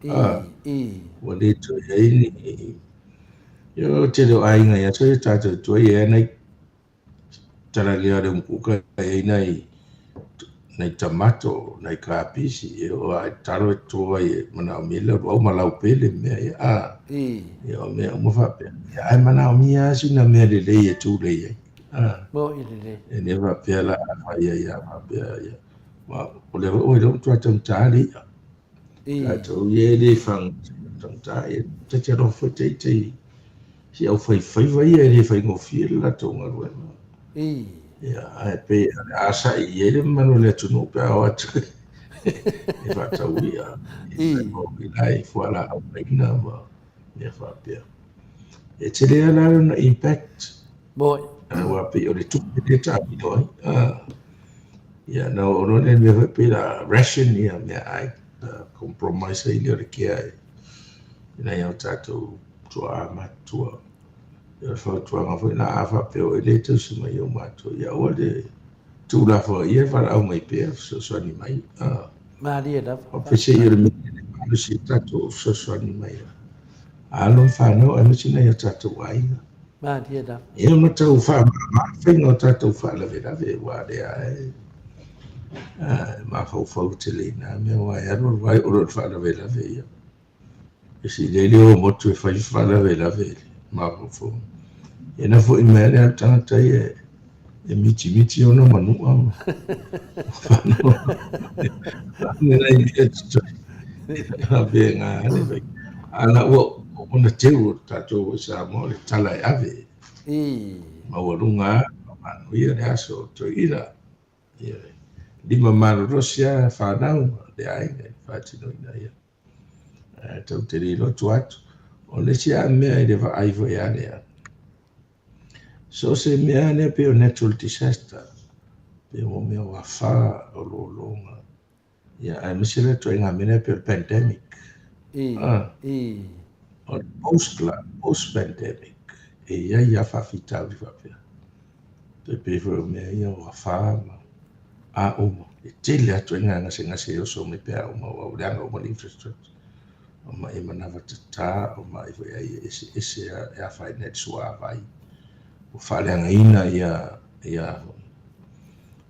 B: Ua le toe i ai ni... Ia o le tele o aiga i aso ia tatou i tua e i ai nai talagia o le umukuka e i ai nai nai tamato, nai kapisi, e oo lava i talo e toto ai e manaomia le lauluau ma laupele ma mea ia. Ia o mea uma faapea. Ia ae manaomia lava sina mea lelei e tulei ai.
A: Moni lelei.
B: E le faapea la a fai ai a faapea ia. Ma o lea foi ua iloa matua taugata le i'a. Tatou ia e le faga taugata ia ta te alofa foi ita i si au faifaiva ia e le faigofie le latou galuega. Ia ae pei o le a sa'i i ai le mamalu o le atunuu pe a o atu e faatau i'a. I lai fualaau aina ma mea faapea. E tele lava la lona impact.
A: Moni.
B: Aua pei o le tupe lea e taamilo ai. Ia na oo loa lea mea foi pei la ration ia meaai, compromise ai lea o le care i nai o tatou tuaa matutua. Ia o le fautuaga foi lena a faapea o oe lea e tausi mai e ou matua, ia aua le tuulafoaia e valaau mai pea fesoasoani mai.
A: Malie lava.
B: O pese ia o le mea le malosi i tatou fesoasoani mai a alo ma fanau aemaise nai o tatou aiga.
A: Malie lava.
B: Ia ma tau faamama faiga o tatou faalavelave aua lea e mafaufau tele i na mea aua e alu alu ai o le faalavelave ia. E sili le o motu e fai faalavelave i le mafaufau. Ia na foi mai le tagata ia e mitimiti ona manua ma Ala ua ona teu o tatou i Samoa le tala e ave. Maualuga manuia le aso o Toeaina. Ia, lima malolosi lava fanau le aiga i le faatinoina ia. Ae tatou te le lotu atu. O le isi lava mea i le vaai foi a lea, so o se mea lea pei o natural disaster, pei o mea o afa, o lologa, ia, aemaise le ituaiga mea lea pei o le pandemic. O le post la, post pandemic, e i ai lava faafitauli faapea. E pei foi o mea ia o afa ma a uma. E tele atu ai ngā gasegase e oso mai pe a uma, aua ua leaga uma le infrastructure. O mai manawa tatā, o mai foi ai e eseese e afaina ai le suavai. Ua faaleagaina ia, ia,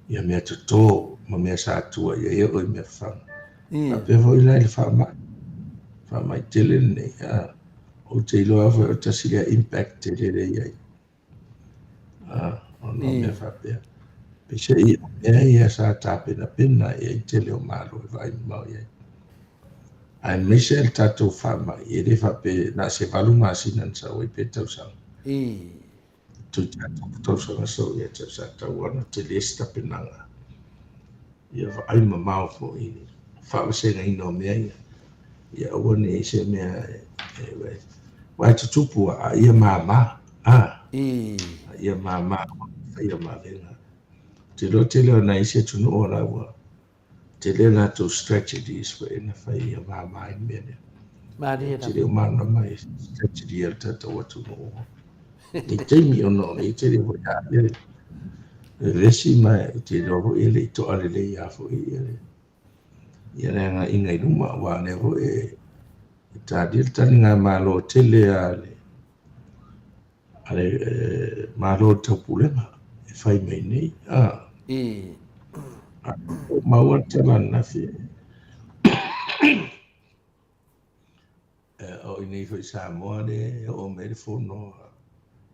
B: ia mea toto ma mea sa tua i ai e oo i mea fafaga. Faapea foi la i le faamai, faamai tele lenei, a, ou te iloa foi o le tasi lea impact tele lea e i ai. Ona o mea faapea. Peiseai o mea ia sa tapenapena i ai tele o Malo e vaai mamao i ai. Aemaise le tatou faamai, e le faapea na o se 8 masina na sau ai pe tausaga. Toeitiiti tausaga sau ia te au sa tatau ona tele se tapenaga. Ia vaai mamao foi i le faavasegaina o mea ia. Ia aua ne i se mea e aua e tutupu a ia mama, a ia mama faia ma avega. Ou te iloa tele o nai isi atunuu o la ua tele a latou strategies foi na fai ia mama ai le mea lea.
A: Malie
B: Ou te le o malamalama i strategy a le tatou atunuu. I taimi ona o le tele foi a ia le vevesi ma ou te iloa foi e le i toa lelei lava foi ia le ia le agaiga i luma aua o lea foi e talia le taligamalo tele a le a le Malo o le Taupulega e fai mai nei. A maua le tala ananafi o i nei foi i Samoa le e oo mai le fono a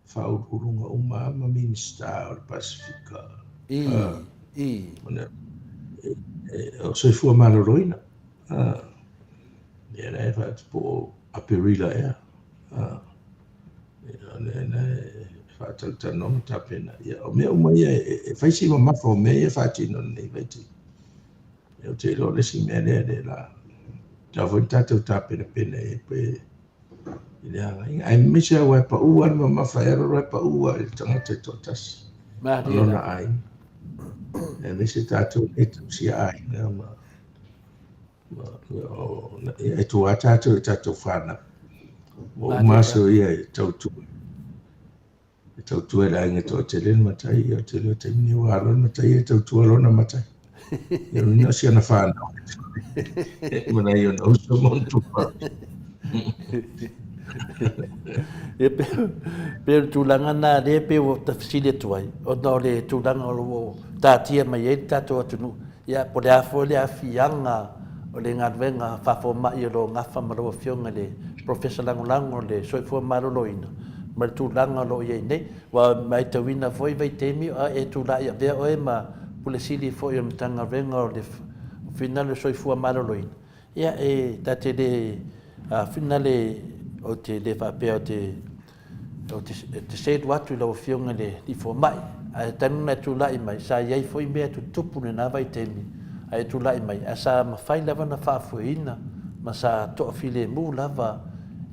B: faauluuluga uma ma Minisita o le Pasefika. O soifua maloloina. Ia la e faatupu o Aperila ea. O lea la e faatalatalanoa ma tapena. Ia, o mea uma ia e fai si mamafa o mea ia e faatino i lenei vaitaimi. Ia, ou te iloa o le isi mea lea lea la tatau foi ona tatou tapenapena i ai pe i le agaiga. Aemaise aua e pau lava le mamafa e alu alu lava e pau lava i le tagata e toatasi ma lona aiga. Aemaise tatou e tausia aiga ma E tua tatou i tatou fanau. Ua uma aso ia e tautua. E tautua i le aiga toatele le matai, ia o le tele o taimi nei ua alu le matai e tautua lona matai. Ia lona o si ana fanau. Ma nai ona uso ma ona tupuaga.
A: Ia pe, pe o le tulaga na lea pe ua tafesili atu ai, ona o le tulaga o lo o taatia mai ai le tatou atunuu. Ia, po o le a foi le aafiaga o le galuega faafomai o lo o gafa ma lau Afioga i le Polofesa Lagolago o le Soifua Maloloina ma le tulaga o lo o i ai nei. Ua matauina foi vaitaimi a e tulai avea oe ma Pule Sili foi o le Matagaluega o le Finale o le Soifua Maloloina, ia e ta te le finale ou te le faapea ou te Ou te selu atu i lau Afioga i le Alii Fomai, ae talu ona e tulai mai, sa i ai foi mea e tutupu i lena vaitaimi a e tulai mai, ae sa mafai lava ona faafoeina ma sa toafilemu lava.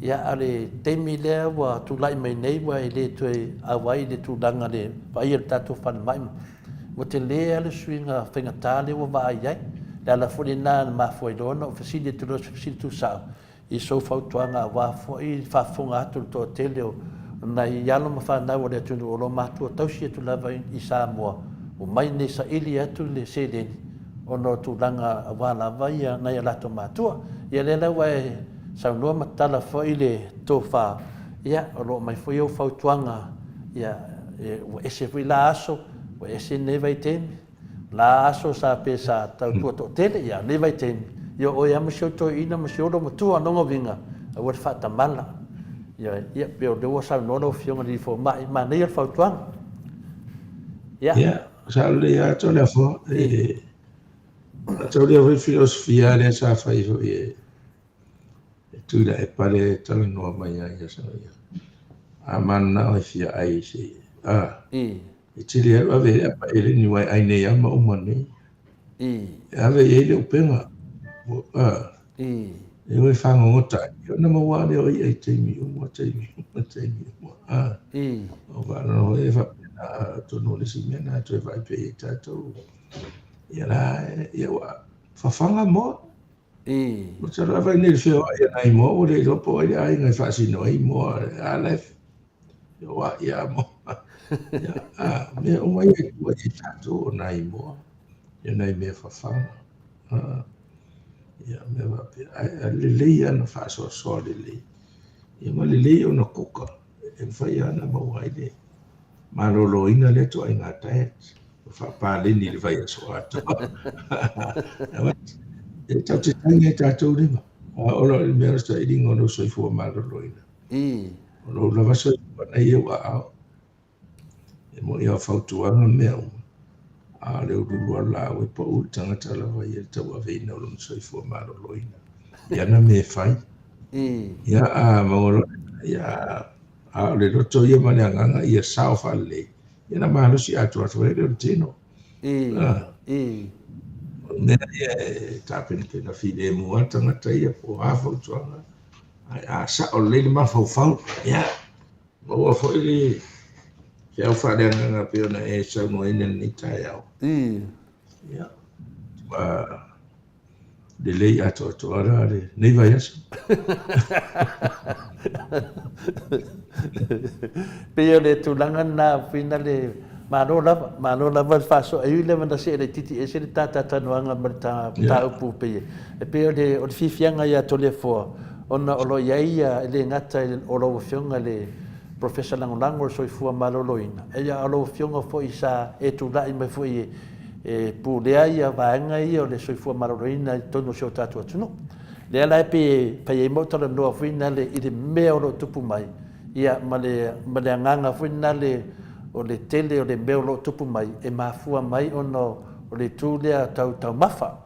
A: Ia, a o le taimi lea ua tulai mai nei ua e le toe auai i le tulaga o le vaaia o le tatou falemai, ua tele lava le suiga faigata lea ua vaai ai. O le ala foi lena na mafua ai loa ona ou fesili atu loa i se fesili tuusao, i sou fautuaga aua foi le faafofoga atu o le toatele o nai alo ma fanau a le atunuu o lo o matua tausi atu lava i Samoa. Omai nei saili atu le seleni ona o tulaga aua lava ia nai a latou matua. Ia lea la ua e saunoa ma tatala foi le tofa, ia o lo o aumai foi ou fautuaga, ia ua ese foi la aso, ua ese lenei vaitaimi, la aso sa pe sa tautua toatele, ia lenei vaitaimi, ia o oe lava ma si ou toeaina ma si ou loomatua, o lona uiga, aua le faatamala. Ioe, ia pei o lea ua saunoa lau Afioga i le Alii Fomai, manaia le fautuaga.
B: Ia. Ia, sao lelei lava Toleafoa, e tau lea foi filosofia lea sa fai foi e e Tuilaepa lea e talanoa mai ai ia sao ia. A mananao e fia ai se a. E tele alu ave ai apa eleni wai ai nei ama uma nei. E ave i ai le upega. A. E o e fagogota ai. Ona maua lea o i'a i taimi uma, taimi uma, taimi uma. A. O faalogo foi e faapena atonu o le isi mea lena e toe vaai pea i ai tatou. Ia la, ia ua fafaga moa. Masalo a fai nei le feoai a nai moa ua le iloa po o ai le aiga e faasino ai moa, a la e feoai lava moa. Ia, a, mea uma ia e tua i ai tatou o nai moa, ia nai mea fafaga. A, ia mea faapea. Ae lelei lava ona faasoasoa lelei. Ia ma lelei ona kuka e mafai lava ona maua ai le maloloina lea ituaiga diet. Ua faapaleni i le vaiaso atoa. E tatou te tagi ai tatou lima. A ola o le mea o le sailiga o lou soifua maloloina. O lou lava soifua nei i ou aao. E moni lava o fautuaga ma mea uma, a o le uluulu lava o le laau e pau i le tagata lava ia le tauaveina o lona soifua maloloina i ana mea e fai. Ia, a maua loa, ia, a o le loto ia ma le agaga ia sao faalelei, ia ona malosi atoatoa ai lea o le tino. O le mea ia e tapenapena filemu lava le tagata ia po o a fautuaga, ae a sao lelei le mafaufau, ia, maua foi le feau faaleagaga pei ona e saunoaina i lenei taeao. Ia, ua lelei atoatoa la lenei vaiaso.
A: Pei o le tulaga lena Fina le malo lava, malo lava le faasoa. E ui lava ina see laitiiti ese le ta talatalanoaga ma le ta mataupu pei e pei o le o le fiafiaga ia Toleafoa ona o lo o i ai ia e le gata o lau Afioga i le Professor Lagolago o le Soifua Maloloina, a o lau Afioga foi sa e tulai mai foi e e pulea ia vaega ia o le soifua maloloina i totonu o si o tatou atunuu. Lea la e pei e fai ai ma ou talanoa foi nale i le mea o lo o tupu mai, ia ma le, ma le agaga foi nale o le tele o le mea o lo o tupu mai e mafua mai ona o le itu lea tau taumafa.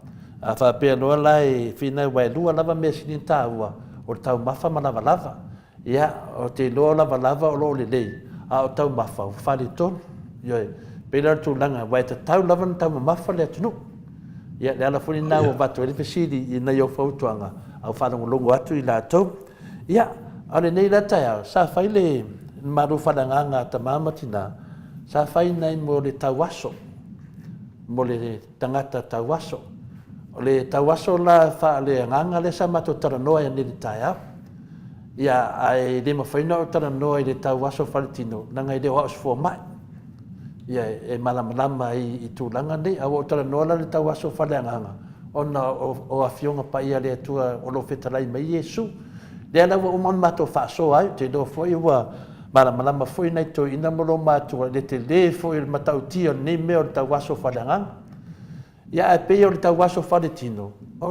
A: A faapea loa la e finau aua e lua lava mea sili ona taua, o le taumafa ma lavalava. Ia, ou te iloa o lavalava o lo o lelei, a o taumafa, ua faaletonu. Ioe. E pei la o le tulaga, aua e tatau lava ona taumamafa le atunuu. Ia, le ala foi lena ua avatu ai le fesili i nai ou fautuaga, a ua faalogologo atu i latou. Ia, a o lenei la taeao, sa fai le malu faaleagaga a tama ma tina, sa fai nai mo le tauaso, mo le tagata tauaso. O le tauaso la faaleagaga lea sa matou talanoa ai nei i le taeao. Ia, ae le mafai ona ou talanoa i le tauaso faletino, leaga e le o au o se fomai. Ia, e malamalama ai i tulaga nei. Ae ua ou talanoa la i le tauaso faaleagaga, ona o Afioga Paia a le Atua o lo o fetalai mai Iesu. Lea la ua uma ona matou faasoa ai, ou te iloa foi ua malamalama foi nai toeaiina ma loomatua i le tele foi o le matautia o lenei mea o le tauaso faaleagaga. Ia ae pei o le tauaso faletino, o,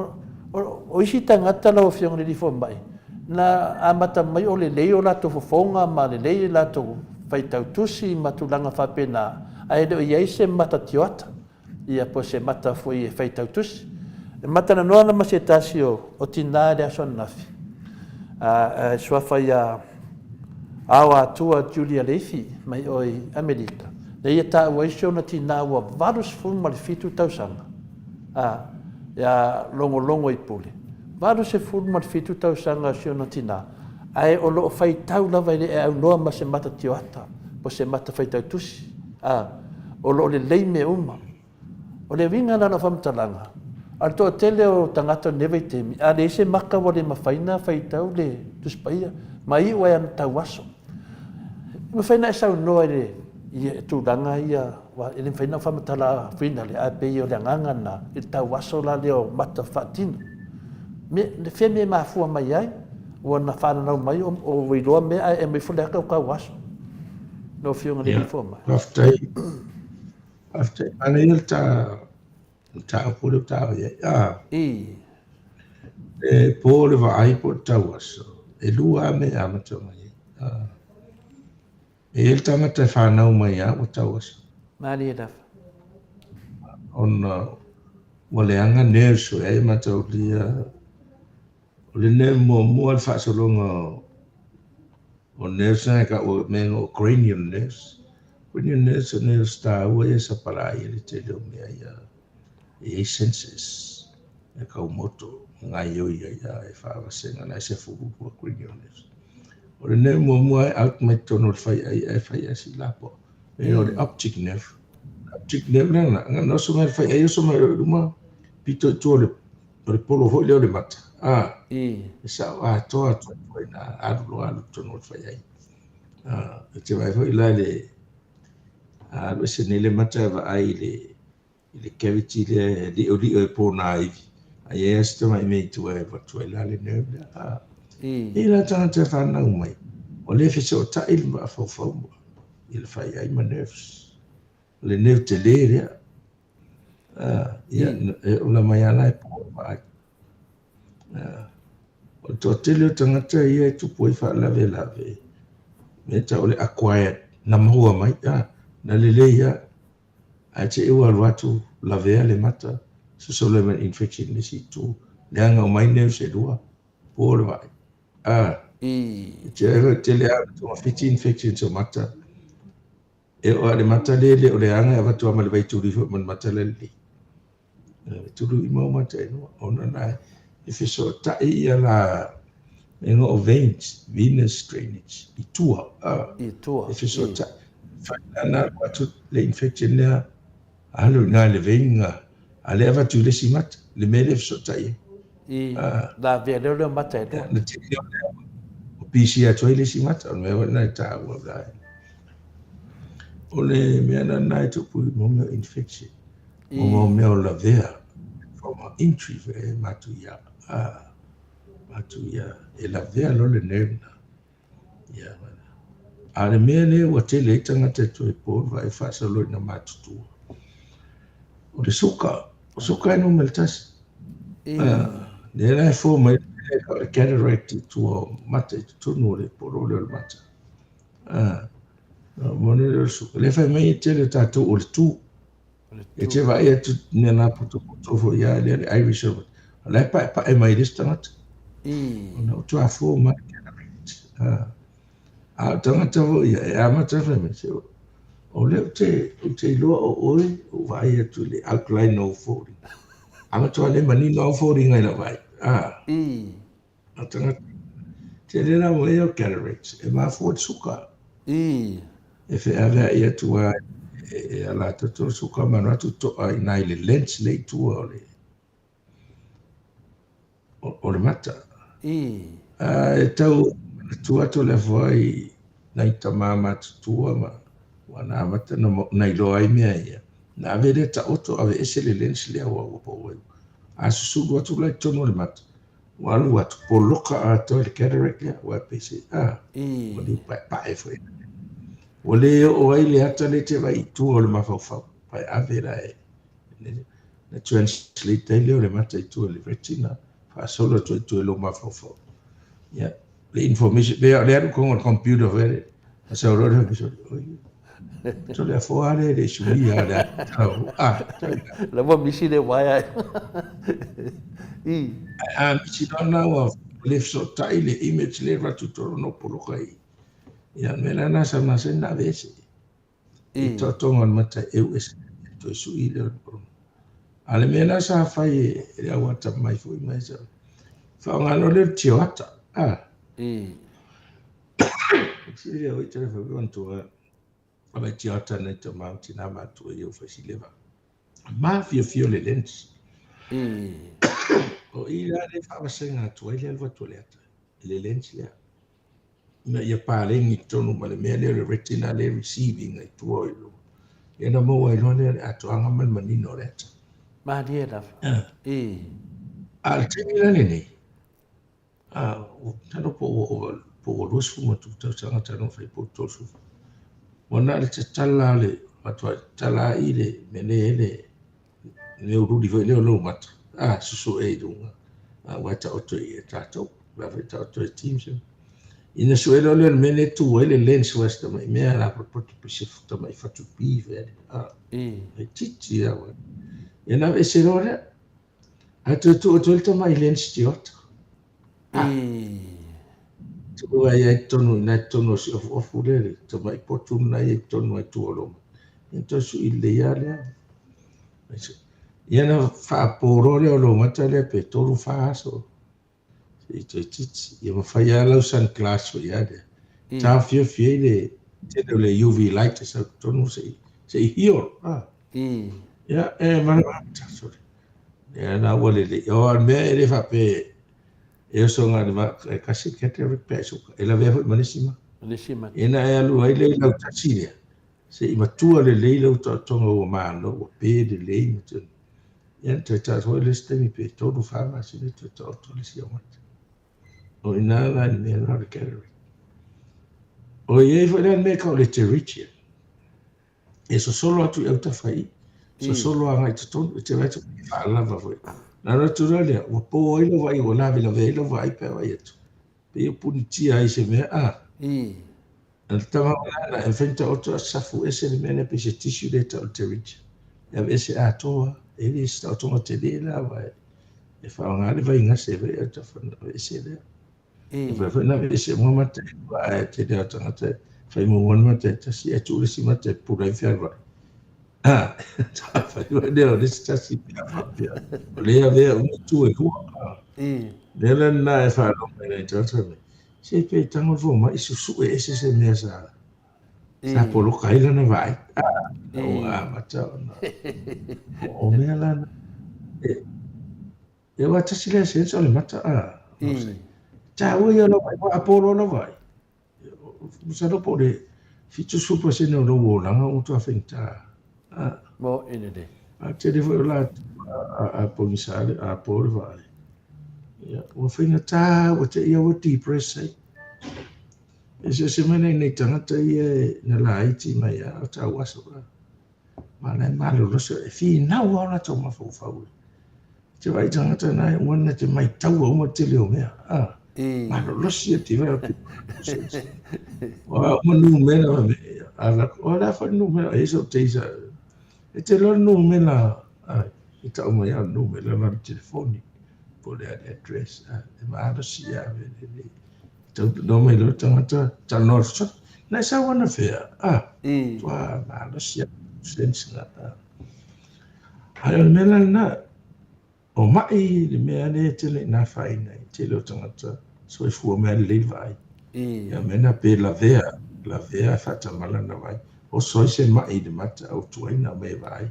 A: o, o isi tagata lau Afioga i le Alii Fomai, na amata mai o lelei o latou fofoga ma lelei latou faitau tusi ma tulaga faapena, ae le o i ai se mata tioata, ia po o se mata foi e faitau tusi. E matalanoa ana ma se tasi o, o tinā i le aso ananafi, a, e suafa ia Aoatua Julia Leifi mai o i Amerika, lea ia taua ai si ona tinā ua 87 tausaga, a, ia logologo i pule. 87 tausaga o si ona tinā, ae o lo o faitau lava e le e aunoa ma se mata tioata, po o se mata faitau tusi, a, o lo o lelei mea uma. O le uiga la o lau faamatalaga, a o le toatele o tagata o lenei vaitaimi, a leai se maka ua le mafai ona faitau le Tusi Paia, ma iu ai lava ina tauaso. E mafai ona e saunoa i le, Ia, tulaga ia, aua e le mafai ona ou faamatala finally, ae pei o le agaga lena i le tauaso la lea o mata faatino. Me, fea mea e mafua mai ai, ua na fananau mai o, o iloa mea ae aumai ifo le ata o tauaso. Lau Afioga i le Alii Fomai.
B: Faafetai. Faafetai. Manaia le ta mataupu lea ua taua i ai. Ah.
A: I.
B: E po le vaai po o le tauaso, e lua lava mea e amata mai ai. Ah. E i ai le tagata e fanau mai lava ua tauaso.
A: Malie lava.
B: Ona ua leaga nerves foi ai mataulia. O le nerve muamua le faasologa o nerves na e taua mea o cranial nerves. Cranial nerves o nerves taua ia e sapalai ai le tele o mea ia e i ai senses e taumoto e gaoioi ai a e faavasega na e 12 cranial nerves. O le nerve muamua e out mai totonu o le faiai ae fai ae si lapoa. E o le optic nerve. Optic nerve lena, na oso mai le faiai oso mai i luma pito i tua o le polo foi lea o le mata. A, e sao atoa atu ai na alu loa alu totonu o le faiai. A, e te vaai foi la le alu ese nei le mata e vaai i le cavity lea e li'oli'o e pona ivi. A i ai se tamai mea i tua e avatu ai la le nerve lea. A, e la tagata e fanau mai, ua le fesootai le mafaufau i le faiai ma nerves. O le nerve tele lea. A, ia, e ola mai ala e po vaai. A, o le toatele o tagata ia e tupu ai faalavelave, mea tau o le acquired, na maua mai, a, na lelei lava. Ae te i ua alu atu lavea le mata, sosolo ai ma le infection i le isi itu, leaga uma ai nerves e lua, po le vaai. A, e tele lava togafiti infections o mata. E oo lava i le mata lea e le o leaga e avatu lava ma le vaitului foi ma le mata la lelei. E tului uma mata e lua, ona na e fesootai ia la mea o veins, venous drainage, i tua. A,
A: I tua.
B: E fesootai. Fai la na alu atu le infection lea, alu i ina i le vein ga, a lea avatu i le isi mata, le mea lea e fesootai ai.
A: I lavea lea o lea mata e lua.
B: Na tele o lea o pisi atu ai le isi mata, o le mea foi lena e taua la. O le mea lena e tupu i mea o infection, o mea o lavea, trauma injury foi e matuia, a, matuia, e lavea loa le nerve na. Ia, a le mea lea ua tele ai tagata e toe po le vaai faasolo ina matutua. O le suka, o suka e numera tasi. Lea la e fua mai o le cataract i tua o mata i totonu o le polo lea o le mata. A, mo le o le suka. Lea fai mai e tele o tatou o le tu. E te vaai atu mea nā potopoto foi ia lea le Irish o la e paepae mai le isi tagata. Ona o tua fua mai cataract. A o tagata foi ia e amata fai mai se o lea ou te iloa o oe ou vaai atu i le outline o foliga. A matua le manino au foliga i lau vaai. A, o tagata tele la mo ia o cataracts e mafua le suka. E feaveai atu a e ala atu le suka ma alu atu to'a i ina i le lens le i tua o le mata. A e tau manatu atu le afoai nai tama matutua ma ua na amata na iloa ai mea ia. Na ave lea taoto ave ese le lens lea ua ua pau ai. A susulu atu la i totonu o le mata, ua alu atu poloka atoa le cataract lea ua pese a ua liu paepae foi. Ua le oo ai le ata lea e te vaai i tua o le mafaufau. Pae ave la e na translate ai lea o le mata i tua i le retina, faasolo atu ai i tua i lou mafaufau. Ia, le information, pei o le alu i o le computer foi lea, a sau loa le soli, oi, soli a foa le le suia le a,
A: La ua misi le uaea. I.
B: A misi loa na ua le fesootai le image le avatu i totonu o poloka i. Ia, mea la na sa masani na ave ese. I toatoga o le mata e eu ese, toe sui lea o le poloka. A le mea la sa fai e le au atamai foi mai sa faaaoga loa lea o le tioata. A. Sili o i te fai manatua a vai tioata nei tama o tina matua i au fai sileva. Mafiafia le lens. O i la le faavasega atu ai le alu atu o le ata i le lens lea. ina ia paleni i totonu ma le mea lea o le retina lea e receive ina i tua i luma. Ia ona maua ai loa lea o le atoaga ma le manino o le ata.
A: Malie lava. Ii.
B: A o le taimi la lenei, masalo po ua ova, po ua 20 tausaga talu ona fai po o 30. Ua na o le tatala o le, matuai tatala i le mea lea e i ai le mea uliuli foi lea o lou mata, susue i luga, aua e taoto i tatou, la foi taoto e Teams. Ina sue loa lea o le mea lea e tu ai le lens aua si tamai mea la poto pei se tamai fatupi foi ale. E titi lava. Ia na aveese loa lea. Ae toe tuu atu ai le tamai lens tiota. Tuu ai ai totonu i ina i totonu o si ofuofu lea le tamai potu lena e i totonu ai tua o lou mata. Ia toe sui lelei lava lea. Ia na faapo loa lea o lou mata lea pe 3, 4 aso. Se i toe titi. Ia mafai lava lau sunglass foi lava lea. Taofiofi ai le tele o le UV light e sau i totonu se i se i heal. Ia, e malamalama, sorry. Ia na ua lelei. O le mea e le faapea e oso na o le e tasi le cataract pe a suka. E lavea foi ma le isi mata.
A: Le isi mata.
B: Ia na e alu ai lea i lau tasi lea, se i matua lelei lau taotoga ua malo, ua pe lelei ma tino. Ia na toe taoto foi le isi taimi pe 3, 4 masina toe taoto le isi au mata. O i ina la le mea la o le cataract. O i ai foi la le mea e tau o le pterygium. E sosolo atu i autafa i, sosolo agai i totonu, e te vaai atu e faalava foi. Na alu atu loa lea, ua po ai lau vaai, ua lavelave ai lau vaai pe a vaai atu. Pei ua punitia ai i se mea, a. A le tama la, e mafai ona taoto ae safu ese le mea lea pei se tissue lea e tau o le pterygium. E aveese atoa, e le o se taotoga tele la, aua e faaaoga le vaigase e fai autafa ona aveese lea. E mafai foi ona aveese uma mata e lua, ae tele lava o tagata e fai muamua le mata e tasi ae tuu le isi mata e pupula ai fealuai. Fai foi lea o le isi tasi pe a faapea o lea e avea uma itu e lua. O le mea la lena e faalogo mai ai tagata fai mai, se pe tago le fomai susue ese se mea sa sa poloka ai lana vaai. Ua amata ona o mea la na. Ia aua tasi lea sense o le mata a. Taua ia o lau vaai, ua apo loa lau vaai. Masalo po o le 70% o lou olaga ua matua faigata.
A: Mo i lelei.
B: A tele foi o latou a pogisa le a po le vaai. Ia, ua faigata, ua te ia ua depress ai. E eseese mai nai nei tagata ia na laiti mai lava o tau aso la. Ma la e malolosi, e finau lava o latou mafaufau. E te vaai i tagata na e uma na te maitaua uma le tele o mea. A, malolosi atu i vai o te O uma numera ma mea. A o le a foi le numera, e i ai sou teisa. E te iloa le numera, e tau mai lava o le numera la o le telefoni, po o le a le address, e malosi lava mea nei. Tau no mai loa le tagata, talanoa atu, sole, na e sau anafea, tua malosi lava sense na. Ae o le mea la lena, o ma'i le mea lea e tele ina afaina ai le tele o tagata soifua mea lelei le vaai. Ia mea na pe lavea, lavea ae faatamala na vaai. Oso ai se ma'i i le mata a ua tuai ona aumai e vaai.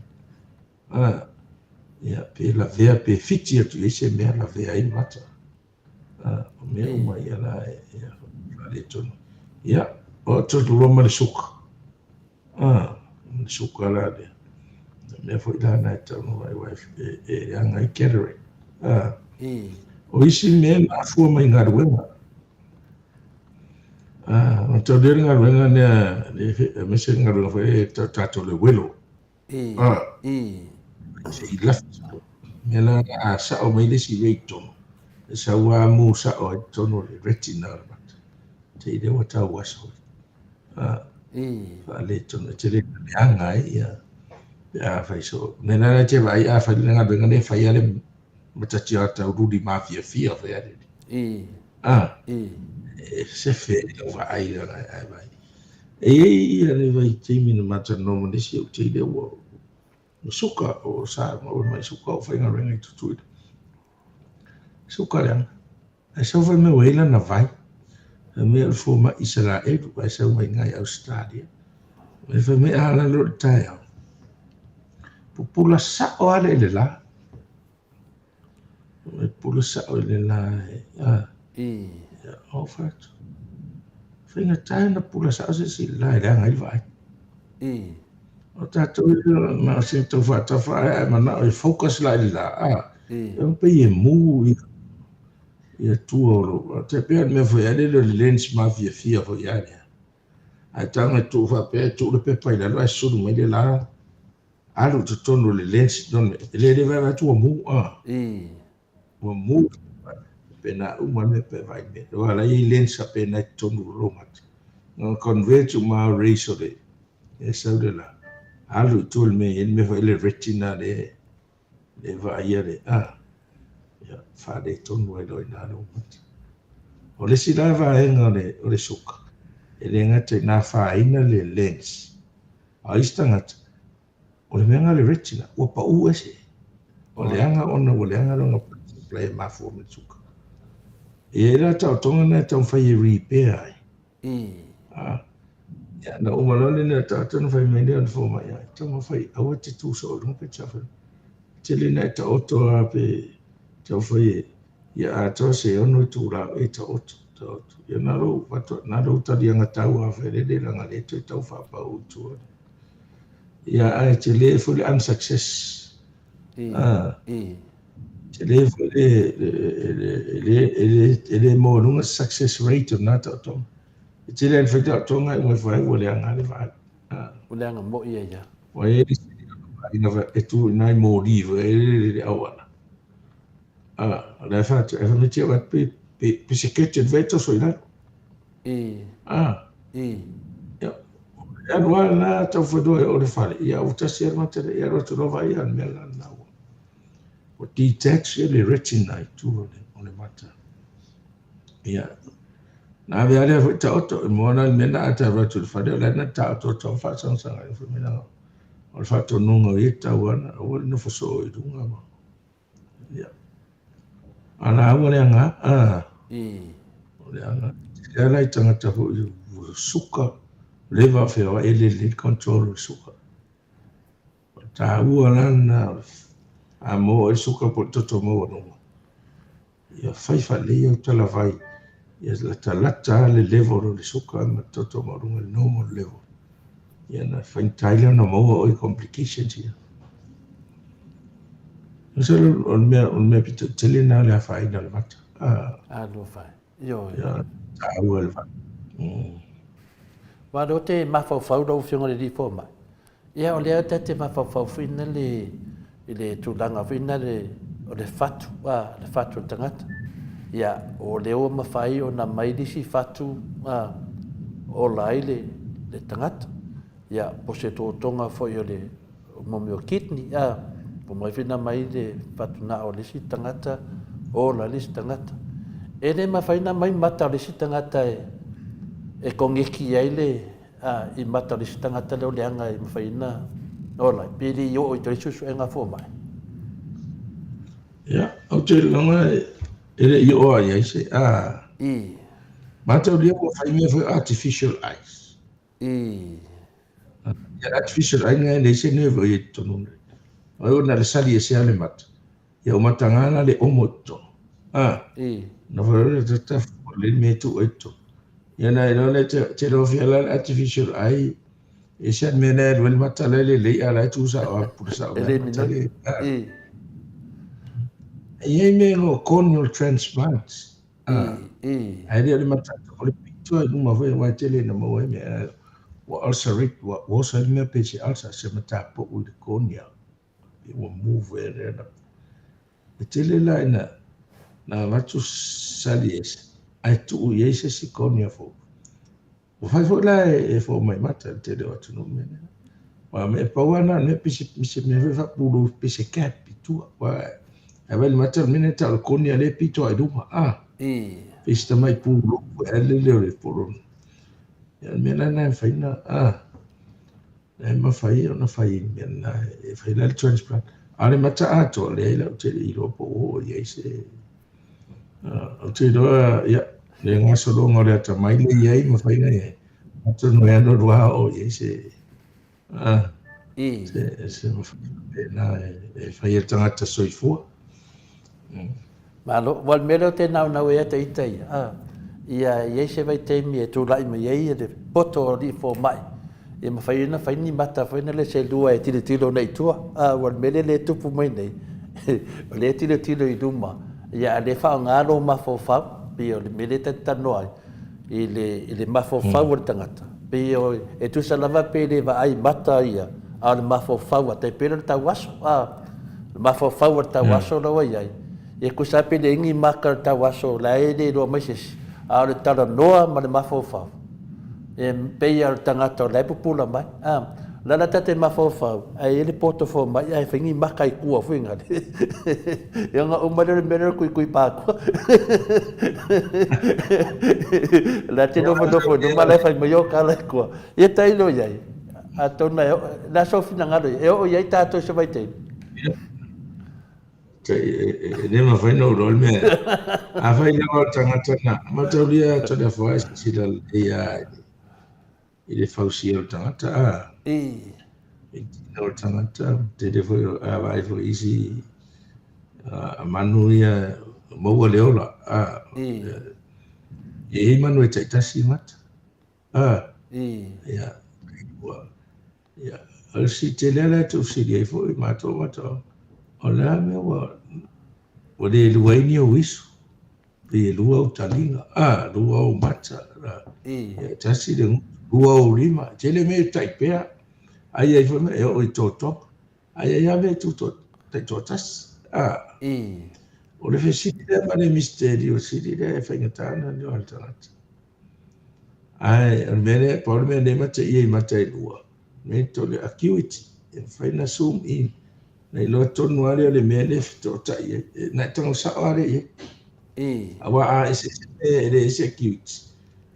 B: Ia pe lavea pe fiti atu i ai se mea lavea ai le mata. O mea uma ia la e faaletonu. Ia, o atu loa ma le suka. Ma le suka la lea. O mea foi la na e tatau ona vaai aua e leaga ai cataract. O isi mea e mafua mai i galuega. Ona tau lea le galuega lea, aemaise le galuega foi lea e tau tatou le uelo. Se i lafi. Mea la a sao mai le isi ray totonu, e sau lava mu sao ai totonu o le retina o le mata. Te i lea ua tau aso. Faaletonu, e te le leaga ai ia pe a fai soo. Mea la e te vaai a fai le galuega lea e fai lava le matati o tau luli mafiafia fai ale. E sefe ai lau vaai la ai vaai. E i ai ia le vaitaimi na matalanoa ma nisi ou te iloa ua ua suka o sa ua mai suka o faigaluega i Tutuila. Suka leaga. Ae sau fai mai ua i ai lana vai. Fai mai o le fomai Isaraelu ae sau mai iina i Ausetalia. Fai mai a lalo i le taeao, pupula sao lava lea i le la. Fai mai pupula sao i le la e, a. Ia, o fai atu. Faigata ona pula sao se isi i le la e leaga ai le vaai. O tatou na o se tau faatafa ae ae manao e focus la i le la, a. E pei e mu ia tua o lou. Tai pei o le mea foi lele o le lens mafiafia foi a lea. Ae taga e tuu faapea e tuu le pepa i lalo ae sulu mai le la alu i totonu o le lens e le le vaai atu ua mu a. Ua mu pena uma le mea pe vaai mea. Aua la e i ai lens faapena i totonu o lou mata. Na convert uma rays o le e sau le la alu i tua le mea e i ai le mea foi le retina le le vaaia le a ia faaletonu ai loa i ina lou mata. O le isi la vaega o le suka, e le gata ina afaina le lens, a o isi tagata, o le mea lena o le retina, ua pau ese. Ua leaga ona ua leaga lona blood supply e mafua mai le suka. E i ai la taotoga na e taumafai e repair ai. Ia, na uma loa lea taoto ona fai mai lea o le fomai, ai, taumafai, aua e te tu soo i luga pe te saofai. Tele ina e taoto lava pe taumafai e ia atoa se 6 itula o e taoto, taoto. Ia na lou, na lou taliaga tau lava fai lele leaga lea toe tau faapau i tua. Ia, ae tele foi le unsuccess. Tele foi le, le, le, e le maualuga success rate o lena taotoga. E tele lava ina fai taotoga e uma ifo ai ua leaga le vaai.
A: Ua leaga moi ai lava.
B: Ua i ai le isi vaaiga e tu i ina i moli foi ai le auala. O la e fai mai te au pe pe sekete le vai toso i lalo. Ia, e alu lava la tau whenua e o le fale. Ia, ua tasi alu mata le, ia alu atu loa vaai le mea la lena ua. Ua detach ia le retina i tua o le mata. Ia, na ave lava lea foi taoto, e mua la le mea na a te alu atu i le fale, o la e na taoto atu lava faasagasaga ai foi mea o le faatonuga o ia tau ana, aua le nofo soo i luga ma. Ia. A la ua leaga, a. O leaga. E ala i tagata foi ua suka, leva feoai e le lelei control o le suka. O le taua la lena, a maua ai le suka po o le toto maualuga, ia fai faalelei au talavai, ia latalata le level o le suka ma le toto maualuga, le normal level. Ia na faigata ai lea ona maua oe complications ia. Masalo o le mea, o le mea pito tele lena o le afaina o le mata.
A: Alofa e. Ioe.
B: Ia, taua le vaai.
A: Aua o lea ou te mafaufau lau Afioga i le Alii Fomai, ia o lea ta te mafaufau foi lea i le tulaga foi lea o le fatu, a, le fatu o le tagata. Ia, o lea ua mafai ona aumai le isi fatu, a, ola ai le tagata. Ia, po o se totoga foi o le mo mea o kidney, a, ua mafai foi ona aumai le fatugao o le isi tagata, ola le isi tagata. E le mafai ona aumai mata o le isi tagata e koneki ai le, a, i mata o le isi tagata lea o leaga e mafai ona ola ai, pe le i oo i tou suesuega fomai.
B: Ia, ou te iloa e le i oo lava i ai se, a, mataulia ua fai mea foi artificial eyes. Ia artificial eye na e leai se nerve o i ai i totonu nei. Ai ua na o le sali ese lava le mata. Ia ua mataga la le omo i totonu. Na fai loa le tatafu le mea e tuu ai i totonu. Ia na iloa lea te iloa la le artificial eye e ese lava le mea la e alu ai le mata la e lelei a o la e tu sao lava pule sao
A: E le minoi.
B: E i ai mea e igoa o corneal transplants. Ae le o le mata, o le pito i luma foi aua e tele ina maua ai mea ua ulcerate, ua oso ai le mea pei se ulcer, se matapou i le cornea, ua move e lea na. E tele la ina na avatu sali ese, ae tuu i ai se isi cornea fou. Ua fai foi la e fomai mata i le tele o atunuu mea nei. Aua e pau lava na o le mea pei se mea foi faapulou pei se cap i tua. Aua a vaai i le mata o le mea lena e tau o le cornea lea e pito lava i luma. Pei se tamai pulou foi a lele o le pololo. Ia o le mea la lena e mafai ona, e mafai ona fai i le mea lena e fai la le transplant. A o le mata atoa, leai la ou te le i iloa po ua oo i ai se... Ou te iloa, ia, le gasologa o le atamai lea e i ai ma faiga e i ai, atonu e alualu lava oo i ai se, se faapena e fai e le tagata soifua.
A: Malo. Ua o le mea lea ou te naunau ai ia te ita ia, Ia, e i ai se vaitaimi e tulai mai ai le poto o alii fomai, e mafai ai ona fai ni mata foi lele se lua e tilotilo nei i tua. A ua le mea lea e tupu mai nei, o lea e tilotilo i luma, ia a o lea e faaaoga lou mafaufau, pei o le mea lea ta te talanoa ai, i le, i le mafaufau o le tagata. Pei o, e tusa lava pe le vaai mata ia, a o le mafaufau, a tai pei o le tauaso, a, o le mafaufau o le tauaso la ua i ai, E tusa lava pe leai ni maka o le tauaso o la e le iloa mai se isi, a o le talanoa ma le mafaufau, e pei lava o le tagata o la e pupula mai. A, o le a la ta te mafaufau, ae i ai le poto fomai ae fai ni maka i tua foi nale. E ona uma lea o le mea lea o le tuitui patua. O la e te nofonofo i luma a o la e fai mai o tala i tua. Ia tailo i ai, atonu e oo, o le a sou finagalo i ai, e oo i ai tatou i se vaitaimi?
B: E le mafai ona ou iloa le mea. Afai lava o le tagata na mataulia Toleafoa e silasila lelei lava i le fausia o le tagata, a.
A: I.
B: I le tino o le tagata, tele foi, a vaai foi i isi manu ia maua le ola, a.
A: I.
B: E i ai manu e taitasi mata. A.
A: I.
B: Ia, ua, ia, o le fesili tele lava lea e tuufesili ai foi matou matou, o le a le mea ua, ua le lua ai ni ou isu, pei e lua ou taliga, a, lua ou mata, a,
A: I.
B: ia, tasi le gutu, lua ou lima, e tele mea e tai pea, ai ai foi mea e oo i totoga, ai ai lava mea e tu taitoatasi, a.
A: I.
B: O le fesili lea ma le misiteri, o le fesili lea e faigata ona iloa e le tagata. Ae o le mea lea, pau le mea lea e mata ia i mata e lua, me to le acuity, e mafai ona zoom in, na iloa tonu lava lea o le mea lea e fetoatai ai, na e tago sao lava lea i ai.
A: I.
B: Aua a eseese mea e leai se acuity,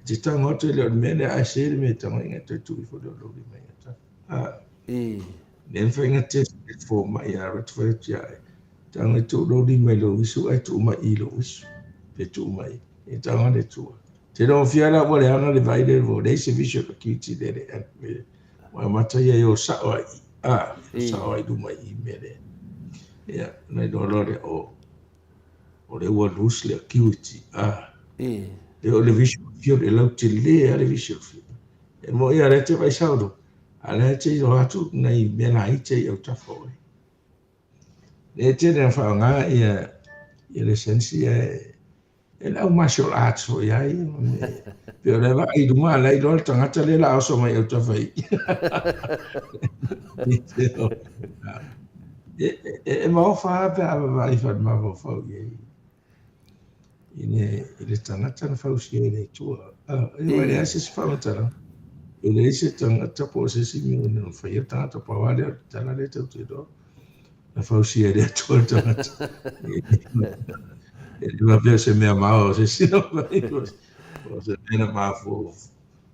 B: e te tago atu e le o le mea lea, ae se le mea e tago ai, e toe tuu ifo lea o lou lima i gata. A.
A: I.
B: Le mafai ona test e le fomai a alu atu fai atu ia oe, tago e tuu lou lima i lou isu ae tuu mai i lou isu, pe tuu mai i. E tago le tua. Te lo fia la ua leaga le vai le ua leai se visual acuity le le ua mata ia i o sao ai a i sao ai luma i mea le. Ia, na iloa loa lea o o le ua lose le acuity a.
A: I.
B: Le o le visual field e lautele a le visual field. E mo ia le te vai sao lo. A le te iloa atu nai mea laiti ai autafa o oe. E tele na faaaoga ia ia le sense ia e le au martial arts foi ai. Pe o le vaai i luma la iloa le tagata lea la oso mai autafa i. E, e, e maofa lava pe a vaai faale-mafaufau i ai. I le, i le tagata na fausia e le Atua. Ah, e ua leai se isi faamatalaga. E leai se tagata po o se isi mea na faia le tagata, pau lava lea o le tala lea tatou te iloa, na fausia e le Atua le tagata. E le faapea o se mea mao o se isi na fai, o se mea na mafua,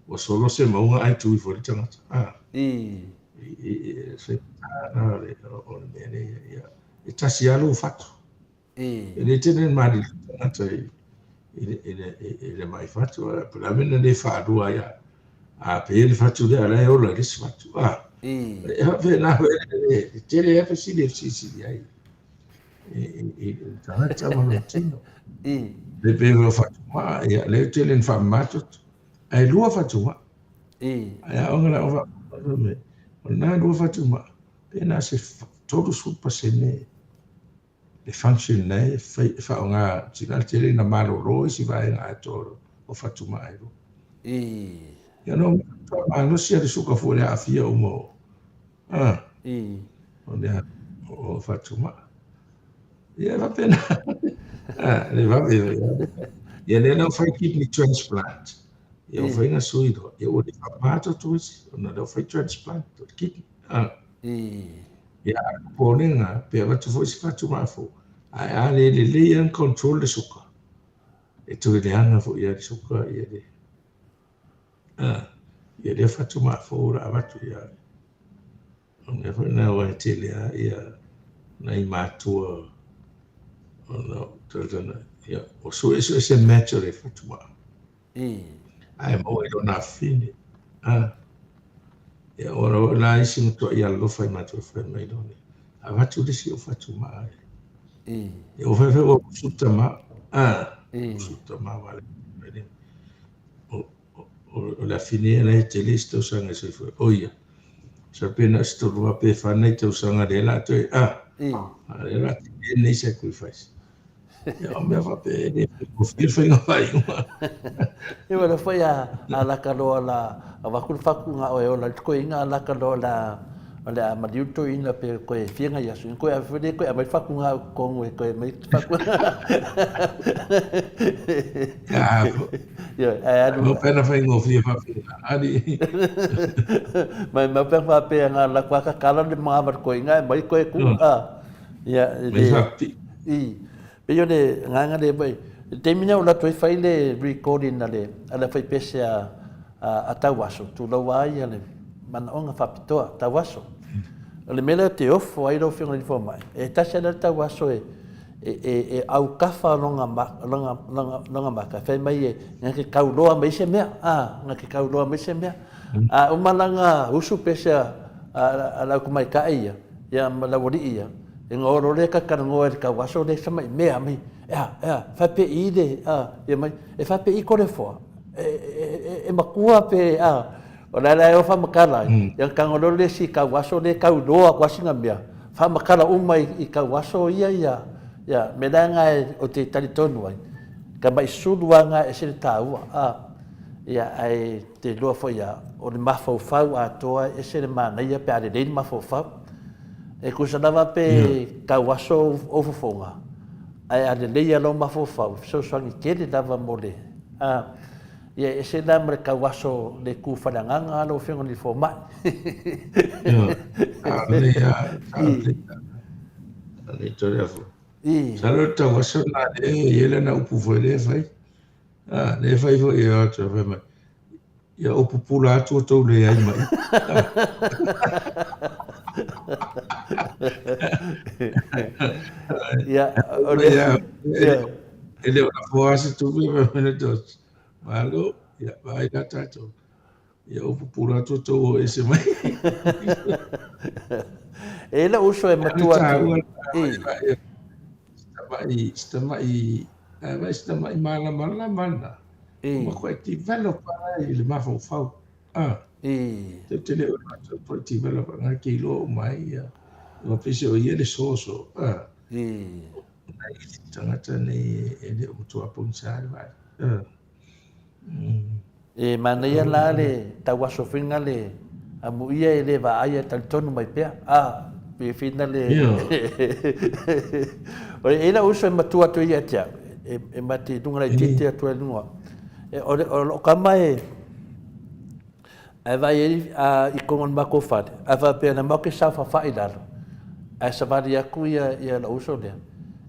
B: ua solo se mauga ae tu ifo ai le tagata. Ah,
A: I.
B: i, se o le, o le mea lea, ia, e tasi lava lou fatu.
A: I.
B: E le tele ni maliliu tagata i, i, le, i, le, i le mai fatu, po o le a mea na le faalua ai a, a pe le fatu lea, a la e ola i le isi fatu. A,
A: I.
B: e faapena foi le, le tele lava fesili e fesilisili ai i, i, i le tagata ma lona tino.
A: I.
B: Le pei o fatumaa, ia, lea e tele ina faamama toto. Ae lua fatumaa.
A: I.
B: Ae aoga la o o lena lua fatumaa, pe na se 30% le function na e fai e faaaoga sina le tele ina malolo isi vaega atoa o fatumaa e lua.
A: I.
B: Ia no malosi a le suka foi le aafia uma o ah
A: I.
B: o le o fatumaa. Ia faapena. Ah, le vave ia lea na fai kidney transplant. Ia o fai na sui loa. Ia ua le faamama toto isi ona lea ua fai transplant o le kidney. Ah.
A: I.
B: Ia, a o le popolega, pe avatu foi se fatumaa fou, ae a le lelei lava ona control le suka, e toe leaga foi lava le suka ia le, a, ia lea fatumaa fou o le a avatu ia oe. O le mea foi lena aua e tele lava ia nai matua ona o, ia, ua suesuese se match o le fatumaa.
A: I.
B: Ae maua i lona afafine. A. Ia, ua oo la isi matuai alolofa i matou fai mai loa lea. Avatu le isi ou fatumaa e.
A: I.
B: Ia, ua fai fai ua usu le tama. A.
A: I.
B: Usu le tama wale. o le afine ia la e tele isi tausaga e soifua ai. Oia, masalo pe na o se tolu lava pe fa nai tausaga lea o le a toe, a, a o lea o le a tele lenei sacrifice. Ia, o mea faapea e le faigofie le faiga faaiuga.
A: Ia wala foi a a laka loa la avatu le faatuga oe ola le toeaina a laka loa la o le a maliu le toeaina pe koe fia nai aso koe ave foi lea koe aumai le faatuga i totonu e toe aumai le faatuga. Ia, ae alu.
B: Mau pea na faigofie faapena. Ali.
A: Mai mau pea faapea nga lako a kakala le mga le toeaina ae aumai koe tu. Ia,
B: Mai faapipii.
A: I, pei o le agaga lea foi, i le taimi lea o latou ai fai le recording a le a le aufaipese a a Tauaso, tulou lava ia le manaoga faapitoa, Tauaso. O le mea lea ou te ofo ai lau Afioga i le Fomai, e tasi lava lea Tauaso e e e e aukafa lona lona lona lona maka, fai mai e na te tauloa mai se mea, a, na te tauloa mai se mea. A uma lana usu pese a a le au tamaitai ia, ia ma le aualii ia, E ngolo le ka talanoa i le tauaso le sama'i mea mai, ea, ea, faapei le, a, ia mai, e faapei Kolefoa, e, e, e, e matua pe, a, o la la e o faamatala ai, mm. ia tago loa le isi tauaso le tau iloa atu a sina mea, faamatala uma i, i tauaso ia, ia, ia, me la nga e, o te talitonu ai, ka mai sulu a nga e se le tāua, a, ia, ai te iloa foi ia, o le mafaufau atoa e ese le manaia pe a lelei le mafaufau. E tusa lava pe tauaso ou fofoga, ae a lelei lou mafaufau, e fesoasoani tele lava mo le, a, ia e ese la ma le tauaso le tu faaleagaga lau Afioga i le Fomai.
B: Ioe, sa lelei lava, sa lelei lava. Lelei tole a foi. Masalo o le tauaso lena lea e i ai lana upu foi lea e fai. A, lea e fai foi e o atu e fai mai, Ia ou pupula atu outou leai mai.
A: Ia, o le...
B: E le o lafo lava se tupe fai mai le tosi. Malo, ia, vaai la tatou. Ia ou pupula atu outou o ese mai.
A: E lou uso e matua atu.
B: Si tamai, si tamai malamalama na. Ua matuai develop lava i le mafaufau. Ah. Te te le o matou toe develop anga ke iloa uma ai ia. Ua pei se o ia le source o. Ah. Nai isi tagata nei e le o matua pogisa le vaai. Ah.
A: E manaia la le tauaso foi le amuia e le vaai e talitonu mai pea. A, pe whina le... O e lau uso e matua atu ia te au, e, e mate i lunga laitiiti atu ai lunga. E, o, le, o loo kama e, ae vaai ai a, i kongo o le matou fale, a faapea na matou ke saofafai i lalo, ae savali atu ia, ia lou uso lea.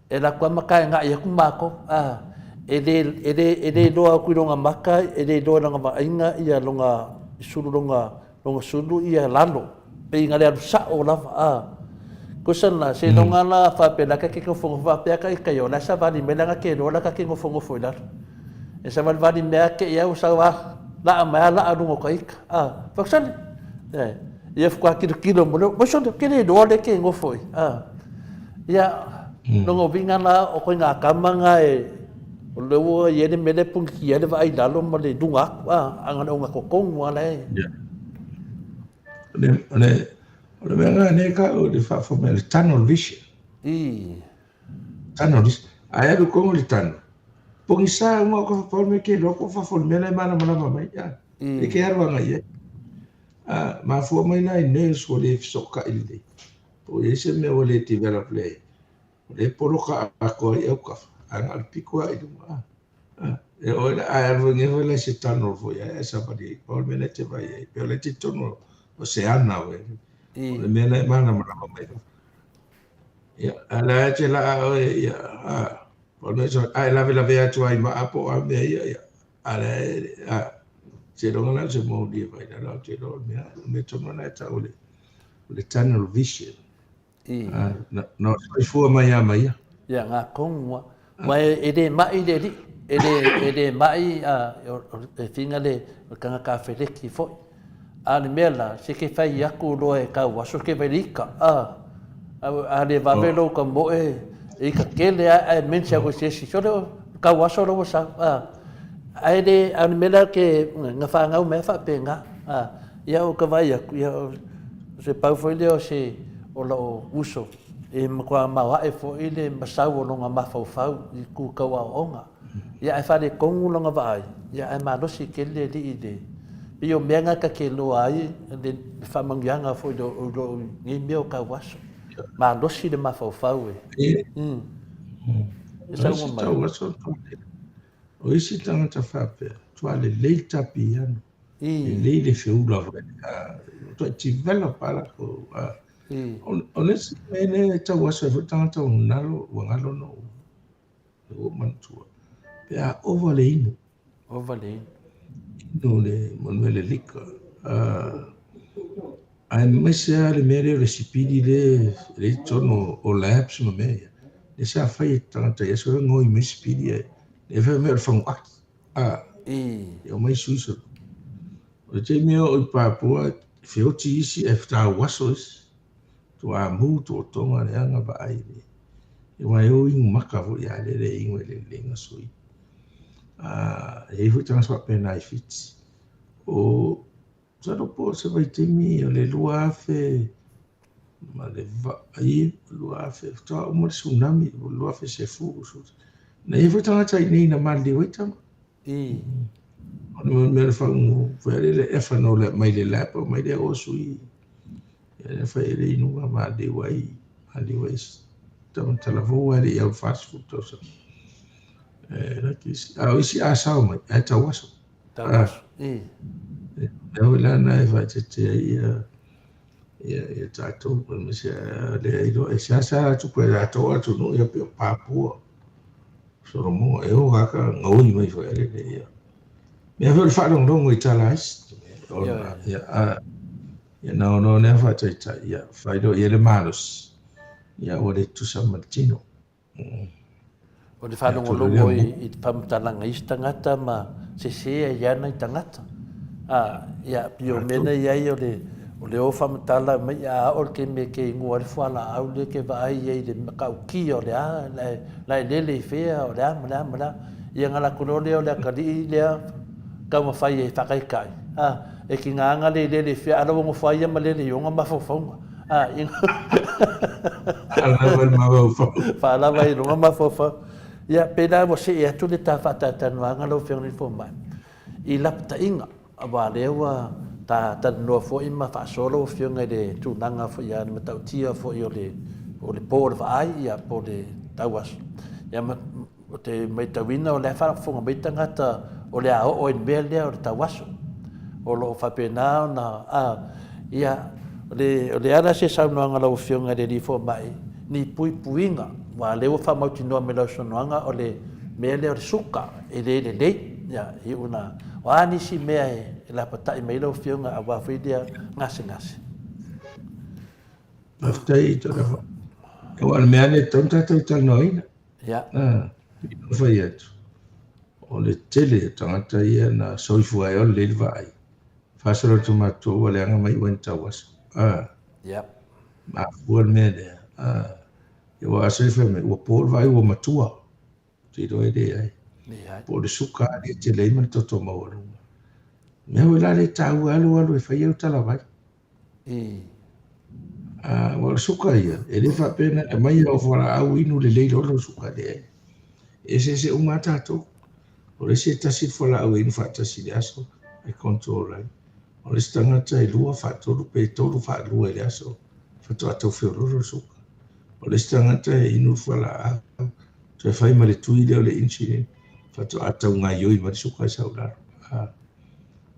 A: E alu atu lava ma taena'i atu matou, a, e le, e le, e le iloa atu i lona maka, e le iloa i lona vaaiga ia lona sulu lona, lona sulu ia lalo, pei na le alu sa'o lava, a. Tusa lena, seiloga la faapea la ka te nofonofo faapea ka ita ia, o la e savali mai la na te iloa la ka te nofonofo i lalo. E savalivali mea ake i au sau a la'a mai a la'a luga o ka ita, a. Fai atu, Sole, e, ia faatoa tilotilo mo le, oi sole, ou te le iloa lea e te nofo i, a. Ia, lona uiga la, o koina kama na e, o lea ua i ai le mea lea e punitia ai le vaai i lalo ma le luga atu, a, a na o le ogatotonu lava la e.
B: Yeah. O le, o le, o le mea lena lea e tau o le faafofoga mai, o le tunnel vision.
A: I.
B: Tunnel vision. Ae alu i totonu o le tunnel, pogisa uma o ka pau le mea ke iloa po o fafo i le mea la e malamalama mai, a, e ke alu agai i ai. A, mafua mai la i nerves ua le fesootai lelei. Po o i ai se mea ua le develop lelei, o lea e poloka atoa ai autafa, ae na o le pito lava i luga. A, a, e oe la, ae alu ai foi la i se tunnel foi ae savali ai, pau le mea la e te vaai ai, pei o la e te talitonu o se ana oe, o le mea la e malamalama mai fafo. Ia, a o la e te laa oe, ia, a, pau le mea, a e lavelave atu lava i maa po o a mea ia, ia, A la e, a, seiloga la o se moli e vaai i lalo, ae ou te iloa o le mea, o le mea tonu lena e tau o le, o le tunnel vision.
A: I.
B: A, na, na soifua mai lava ma ia.
A: Ia, ngā kongoa. Wa e, e le ma'i le alii, e le, e le ma'i, a, e whina le, o le tangata a whereki foi. A le mea la, se ke whai aku loa e kau aso ke whai ika, a, a, a le vave lou ka moe, e ika kele a, a e mense aku se esi, sole o, kau aso lou sa, a. Ae le, a o le mea lea ke na fanau mai faapena. A, ia o ka vaai atu, ia o se pau foi lea o se o lou uso e matua maoae foi le masau o lona mafaufau i itu tau aoaoga. Ia ae faaletonu lona vaai, ia ae malosi tele le alii i le pei o mea na ta te iloa ai le faamanuiaga foi o lo o i nei mea o tau aso. Malosi le mafaufau e.
B: E saunoa mai. O isi tagata faapea, matua lelei le tapiano, lelei le feula foi, matuai develop lava latou. O le isi mea lea e tau aso ai foi tagata ua galo, ua galo ona ou manatua, pe a ova le inu.
A: Ova le inu.
B: Inu le, mo le mea le liquor. Aemaise lava le mea lea o le sipili lea e i totonu o labs ma mea ia. Lea sa fai e tagata i aso ia gaoi mai sipili ae lea fai mai o le faguaki. E omai sui solo. O le taimi e oo i Papua, feoti isi ae tauaso isi. Tuamu, tuotoga, leaga vaai le. Aua e o inu maka foi a lele e inu e lelei na sui. E i ai foi tagata faapena i Fiti. O masalo po o se vaitaimi o le 2000 ma le 2000 faatoa uma le tsunami, o le 2010. Na i ai foi tagata i inei na maliliu ai tama. O le mea o le fagugu, foi le ethanol mai le lab, mai le o sui. Ia fai e le inuga maliliu ai, maliliu ai tama talavou ai le i au 40 tausaga. E a o isi a sao mai, ae tauaso.
A: Tauaso.
B: E foi la na e faaeteete ai ia tatou, aemaise lea iloa e seasea atu pe latou atunuu ia pei o Papua, Solomon, e o kaka gaoi mai foi ale ia. Mea foi o le faalogologo i tala isi. Ona ia a ia na ono lea faataitai ia faailoa i ai le malosi ia ua le tutusa ma le tino.
A: O le faalogologo i faamatalaga i isi tagata ma sese ai ana i tagata. A, ia, pei o mea na i ai o le, o le o faamatala mai a oo le taimi e ke inua ai le fualaau lea ke vaai ai i le matautia o le a, la e lele i fea, o le a ma le a ma le a. Ia ona latou iloa lea o le atalii lea taumafai e faataitai, a, e tiga ona le lele i fea, a la ua nofo lava ia ma lele i ona mafaufauga. A, ia.
B: Faalava i le mafaufau.
A: Faalava i lona mafaufau. Ia, pei la ua see atu le ta faatalatalanoaga lau Afioga i le Fomai, i lapataiga, aua o lea ua ta talanoa foi ma faasoa lau Afioga i le tulaga foi ia le matautia foi o le o le po o le vaai, ia, po o le tauaso. Ia, ma, Ou te matauina o la e faafofoga mai tagata o le a oo ai i le mea lea o le tauaso. O lo o faapena ona, a, ia, o le, o le ala se saunoaga a lau Afioga i le Alii Fomai, ni puipuiga, aua o lea ua faamautinoa mai lau saunoaga o le mea lea o le suka e le lelei. Ia, iu ina, o a nisi mea e lapatai mai ai lau Afioga aua foi lea gasegase.
B: Faafetai Toleafoa. Aua o le mea lava lea e tatau ona tatou talanoaina.
A: Ia.
B: Pei ona fai atu, o le tele o tagata ia na soifua ai o lelei le vaai, faasolo atu matou ua leaga mai ua ni tauaso.
A: Ia.
B: Mafua le mea lea. Ia ua aso fai mai, ua po le vaai ua matua. Ou te iloa e leai.
A: Leai.
B: Po o le suka lea e tele ai ma le toto maualuga. Mea foi la lea e taua alu alu e fai au talavai. Aua o le suka ia, e le faapea na aumai au fualaau inu lelei loa lau suka, leai. E eseese uma lava tatou. O le isi e tasi le fualaau e inu faatasi i le aso e control ai. O le isi tagata e lua faatolu pe tolu faalua i le aso faatoa tau feoloolo le suka. O le isi tagata e inu le fualaau toe fai ma le tui lea o le insulin faatoa tau gaioi mai le suka e sau i lalo.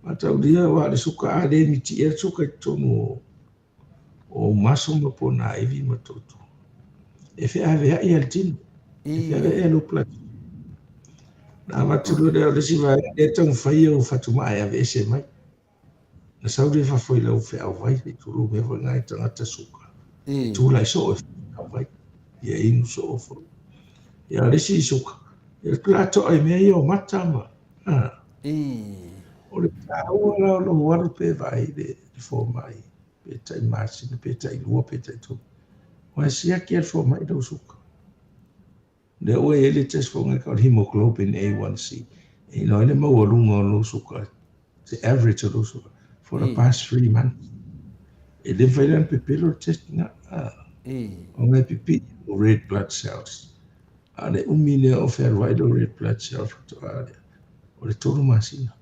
B: Mataulia aua o le suka a le mitiia le suka i totonu o maso ma ponaivi ma toto. E feaveai lava le tino. E feaveai lava lou blood. Na avatu loa lea o le isi vaega lea e taumafai au fatumaa e aveese mai. Na sau lea i fafo i lau feauvai, se i tulou mea foi na i tagata suka. E tulai soo e feauvai. Ia inu soo foi. Ia o le isi suka, ia o le toa i mea ia o mata ma... O le taua la o lou alu pe vaai le fomai, pe tai masina, pe tai lua, pe tai tolu. Aua e siaki lava le fomai lau suka. Lea ua i ai le test foi lea o le hemoglobin A1C. E iloa ai le maualuga o lou suka, se average o lou suka for the past 3 months. E le mafai la ona pepelo le test lena. Ona e pipii o red blood cells. A o le umi lea o fealuai lou red blood cells faatoa lea, o le 3 masina.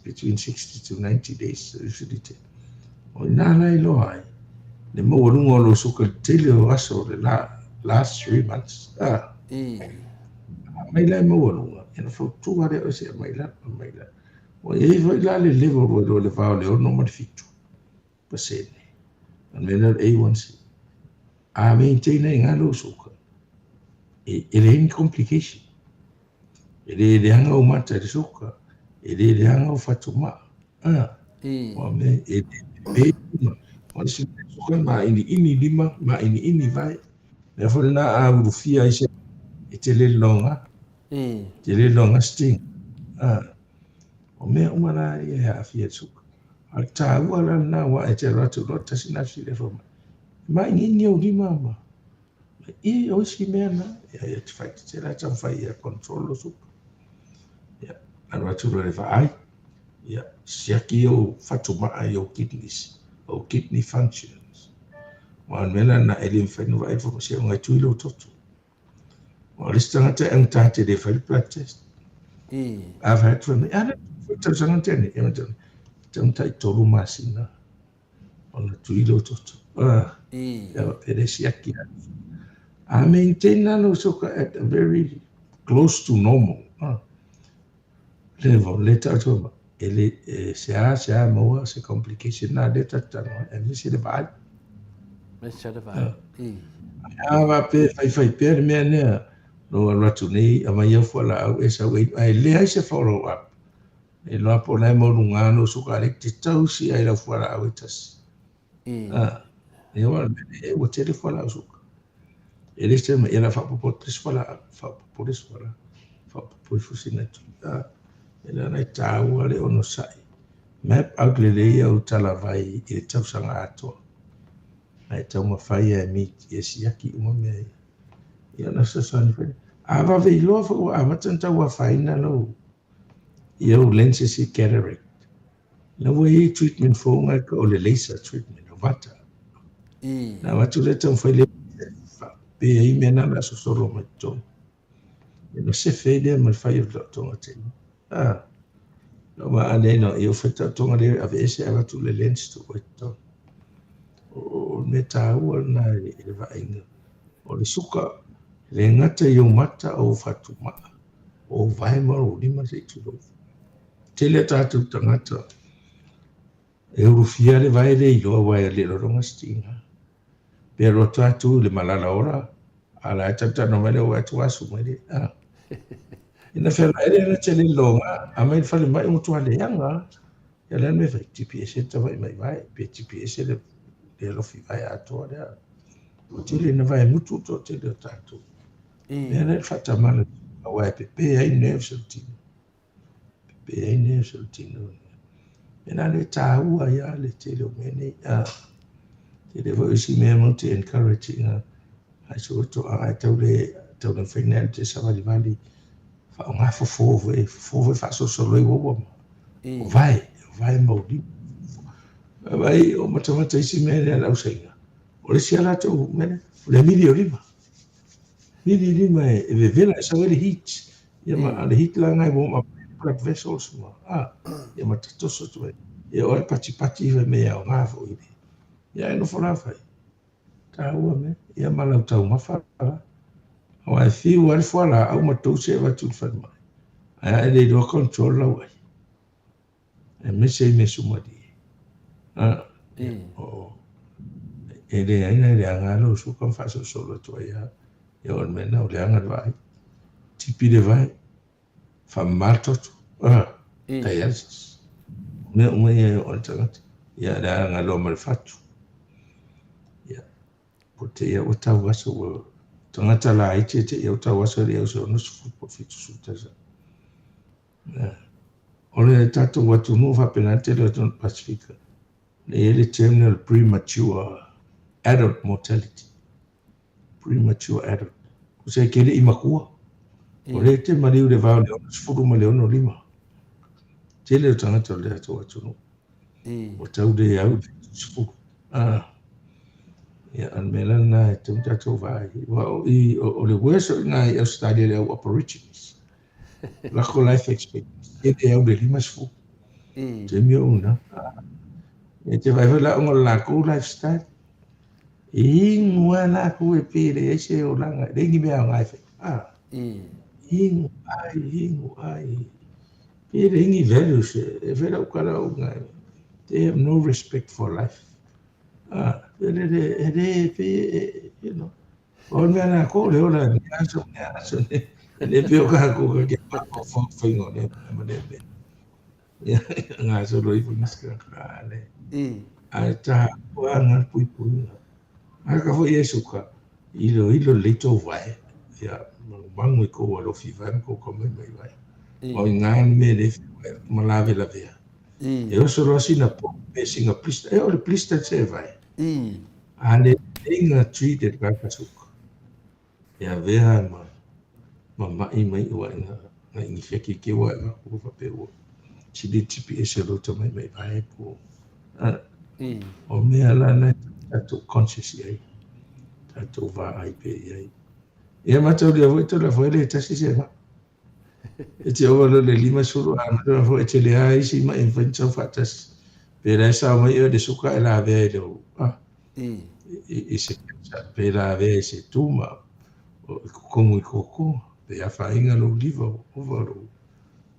B: Between 60 to 90 days usually te. O ina la iloa ai le maualuga o lou suka i le tele o aso o le last 3 months. Mai la e maualuga, ia na fautua lea o se mai la, mai la. Ua i ai foi la le level ua iloa le va o le 6 ma le 7%. O le mea lea o le A1C. A maintain ai lou suka, e leai ni complication. E le leaga ou mata i le suka, e le leaga ou fatumaa. O mea, e le pepe lima. O le isi mea suka mainiini lima, mainiini vae. Mea foi lena a ulufia ai se e tele le loga. Tele le loga sting. O mea uma la ia e aafia i le suka. A o le taua la lena aua e te alu atu loa tasi na fesili e fai mai. Mainiini ou lima ma. I o isi mea na. Ia ia te fai te la taumafai ia control lo suka. Ia alu atu loa le vaai. Ia siaki ou fatumaa i ou kidneys, ou kidney functions. Aua o le mea la lena e le mafai ona vaai le fomasi ona e tui lou toto. O le isi tagata e augata tele e fai le blood test. A fai atu fai mai, a le tausaga na tea nei, ia ma tau, tau 3 masina ona tui lou toto. Ia pe le siaki. A maintain la lou suka at a very close to normal level, le tau atu ma, e le, e, se a, se a maua se complication na le tatano, e misi le vaai.
A: Misi le vaai.
B: A va pe fai fai pea le mea nea, no alu atu nei, a mai au fualaau e sau e, ai leai se follow up. E loa po o la e maualuga lou suka le te tausi ai lau fualaau e tasi. E ua e ua tele fualaau suka. E le se mai, e la faaopoopo atu le isi fualaau, faaopoopo le isi fualaau, faaopoopo ifo sina tui. E le ona e taua le onosai. Map out lelei au talavai i le tausaga atoa. Ae taumafai e meet e siaki uma mea ia. Ia na fesoasoani foi. A vave iloa foi ua amata ona tauafaina lou i au lenses i cataract. La ua i ai treatment fou ngai ka o le laser treatment o mata. Na avatu lea taumafai le pe ai mea na la sosolo mai totonu. Ia na sefe ai lea ma le fai o le taotoga tele. Na ma ane no i o fai taotoga le aveese avatu le lens tu i totonu. O le mea taua lena i le vaaiga. O le suka, e le gata i ou mata o ou fatumaa, o ou vae ma ou lima se i tulou. Tele a tatou tagata e ulufia le vae le iloa aua e le lologa se tiga. Pe alu atu atu i le malala ola, a la e talanoa mai le o atu asu mai le. Ina fealuai le na tele loga, a mai le fale mai o matua leaga. Ia le mea fai, GPS e tawai mai vai, pe GPS le le alofi vai atoa lea. O tele na vai mutu to tele o tatou. Mea lea le faatamala, aua e pepe ai nerves o le tino. Pepe ai nerves o le tino. Mea la le taua ia le tele o mea nei. Tele foi isi mea mo te encourage ina ai so to a ai tau le tau le whainea te savalivali faaaoga fofo foi fofo foi faasolosolo ai uaua ma. O vae, o vae mauli. Vai o matamata isi mea lea le ausaiga. O le isi a latou mea lea, o le mili o lima. Mili lima e vevela e sau ai le heat. Ia ma le heat la ngai warm up blood vessels ma. Ia ma tatoso atu ai. Ia o le patipati fai mea o ngā foi le. Ia e nofo la fai. Taua mea. Ia ma lau taumafa la. Aua e fiu a le fualaau ma touse e avatu i le falemai. Ae a e le iloa control lau ai. E aemaise ai mea sumalie. O e leai na e leaga lou suka ma faasolosolo atu ai lava. Ia o le mea lena o leaga le vaai. Tipi le vae, faamama le toto. Dialysis. O mea uma ia e oo i le tagata. Ia leaga loa ma le fatu. Ia, po te ia ua tau aso ua tagata laiti e te ia ua tau aso e le au se 60 po o 70 tausaga. O le tatou atunuu faapena tele o atunuu Pasifika, le i ai le term lea o le premature adult mortality. Premature adult. Tusa e te le i matua. O lea e te maliu i le va o le 60 ma le 65. Tele o tagata o le tatou atunuu. Ua tau le au i le 70. Ah. Ia, o le mea la lena e tatau ona tatou vaai. Aua o i, o, o le worst o i ina i Australia le au Aborigines. Lako life expectancy, e le au i le 50. Taimi o una. E te vaai foi la ona o le lakou lifestyle. E inu lava lakou e pei e leai se olaga, e leai ni mea aoga e fai. Ah. Inu, ai, inu, ai. Pei e leai ni values. E fai lau tala au ina, they have no respect for life. Ah, e le, e le, pei e, you know. O le mea lakou le ola, lea aso, lea aso, e le pei o kakou ka ke mafaufau faiga o lea mea ma lea mea. Ia, gasolo ifo nisi tagata le. Ae taua lava le puipuiga. A ka foi e suka, iloilo lelei tou vae, ia magumagu i kou alofi vae ma kou taumaimai vae. O i ina le mea e le feoai ma lavelavea. E oso loa sina poʻo pe sina blister, e o le blister se vae. A le lelei na treat e le tagata suka, e avea ma ma maʻi mai ua ina na inifeki ke ua e ua faapea ua sili tipi ese o lou taumaimai vae po o mea la na tatou conscious i ai tatou vaai pea i ai. Ia mataulia foi tala foi le tasi se maʻi. E te ova loa i le 50 a mataulia foi e tele lava isi maʻi e mafai ona sau faatasi. Pe la e sao mai oe i le suka e lavea i lou i se cancer, pe lavea i se tumor i totonu i totoga, pe afaina lou liver ua ova lou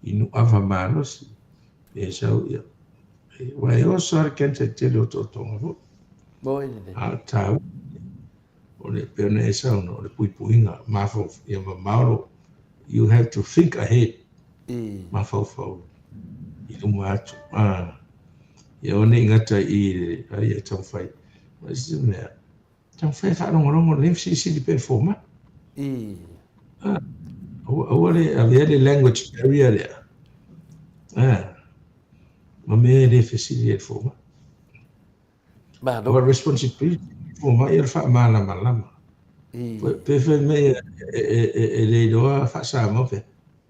B: inu ava malosi, pe sau ia. Aua e oso lava le cancer i le tele o otootoga foi. A o le taua, o le pei ona e saunoa, o le puipuiga, mafaufau, ia mamao lou, you have to think ahead, mafaufau i luma atu. Ia aua ne i gata i i le, ai e taumafai, ma se mea, taumafai e faalogologo lelei ma silisili pea i le fomai. Aua, aua le avea le language barrier lea, ma mea e le fesili ai le fomai.
A: Malo.
B: Ua responsibility fomai o le faamalamalama. Pe fai mai e le iloa faa-Samoa pe,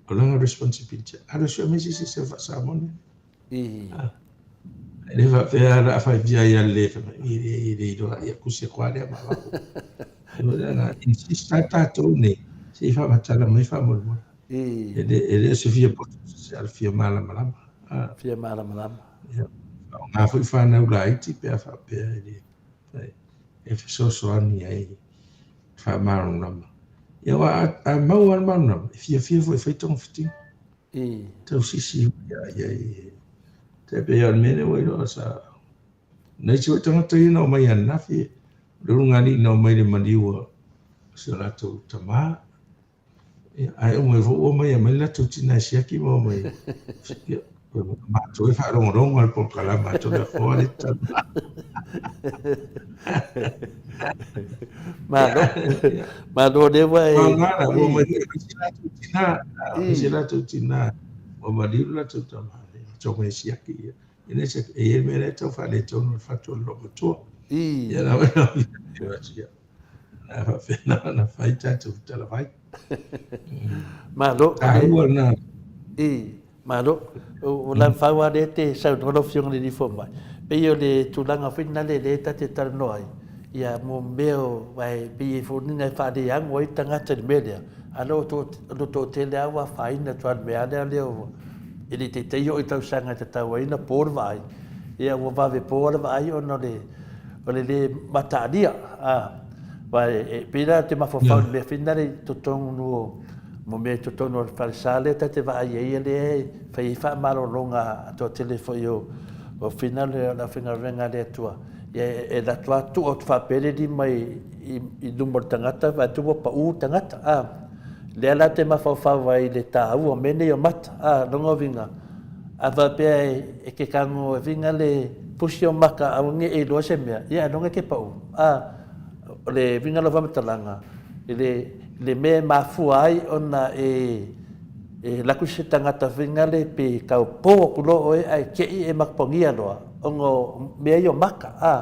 B: o lana responsibility, alu e sue mai se isi e faa-Samoa le mea. E le faapea o le a fai ai a le fai mai, e le iloa, ia tusi atu lava lea ma avatu. Insist lava tatou nei, se i faamatala mai faamolemole. E le o se fia poto, a o le fia malamalama.
A: Fia malamalama.
B: Ia, faaaoga foi fanau laiti pe a faapea e le e fesoasoani ai i le faamalamalama. Ia aua a maua lava le malamalama, e fiafia foi e fai togafitiga. Tausisi foi i ai. Tai pei o le mea lea ua iloa sa nai isi foi tagata ia na omai ananafi, o le ulugalii na omai i le maliu o si o latou tama. Ia, ae uma ifo ua omai e aumai le latou tina e siaki ma omai. Ia, matou e faalogologo i le polokalama a Toleafoa le tala.
A: Malo. Malo lea ua e...
B: Maugala, ua omai foi e si latou tina, si latou tina, ua maliu le latou tama, e omai e siaki ia. E le se, e i ai le mea lea e tau faaletonu o le fatu o le loomatua. Ia, na ia. A faapena ona fai tatou talavai.
A: Malo.
B: Taua lena.
A: I, malo. O la fau a le te saunoa lau Afioga i le alii fomai. Pei o le tulaga foi lena lea ta te talanoa ai, ia mo mea o, aua e pei e foliga e faaleago ai tagata i le mea lea, a o lo toatele lava ua afaina atu lava i le mea lea lea ua, e le i taitai oo i tausaga e tatau ai ona po le vaai, ia ua vave po lava le vaai ona o le O le lē mataalia, a, aua e pei la te mafaufau i le mea foi lena i totonu o, mo mea i totonu o le falesa lea ta te vaai ai lea e fai ai faamalologa a toatele foi o o fina le o le aufaigaluega a le Atua, ia e alu atu lava tuu atu faapea le lima i i luma o le tagata vaai atu ua pau le tagata, a. Lea la te mafaufau ai i le taua o mea nei o mata, a, lona uiga, A faapea e ke kago e winga le pusi o maka aua ne i iloa se mea, ia ailoga e ke pau. A, o le winga o lau faamatalaga, i le, le mea e mafua ai ona e, e alu atu se tagata winga le pe tau pou atu loa oe ae te i e matapogia loa, ona o mea ia o maka, a,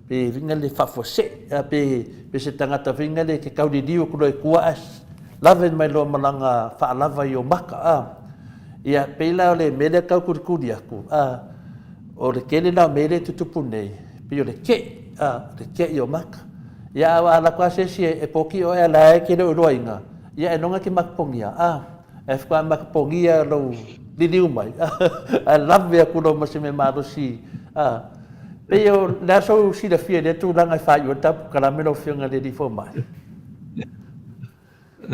A: pe winga le faafuasei, a, pe, pe se tagata winga le ke tauliliu atu loa i tua ae Lave mai loa ma lana faalava i o maka, a. Ia, pei la o le mea lea tau kulikuli atu, a, o le tele la o mea lea e tutupu nei, pei o le ke'i, a, le ke'i o maka. Ia, a alu atu lava se isi e pōkiʻi oe a la e te le o iloaina, ia ailoga e te matapogia, a, ae faatoa matapogia lou liliu mai, ae lave atu loa ma se mea malosi, a. Pei o le a sou silafia i lea tulaga e faaiu ai le tatou polokalame lau Afioga i le Alii Fomai?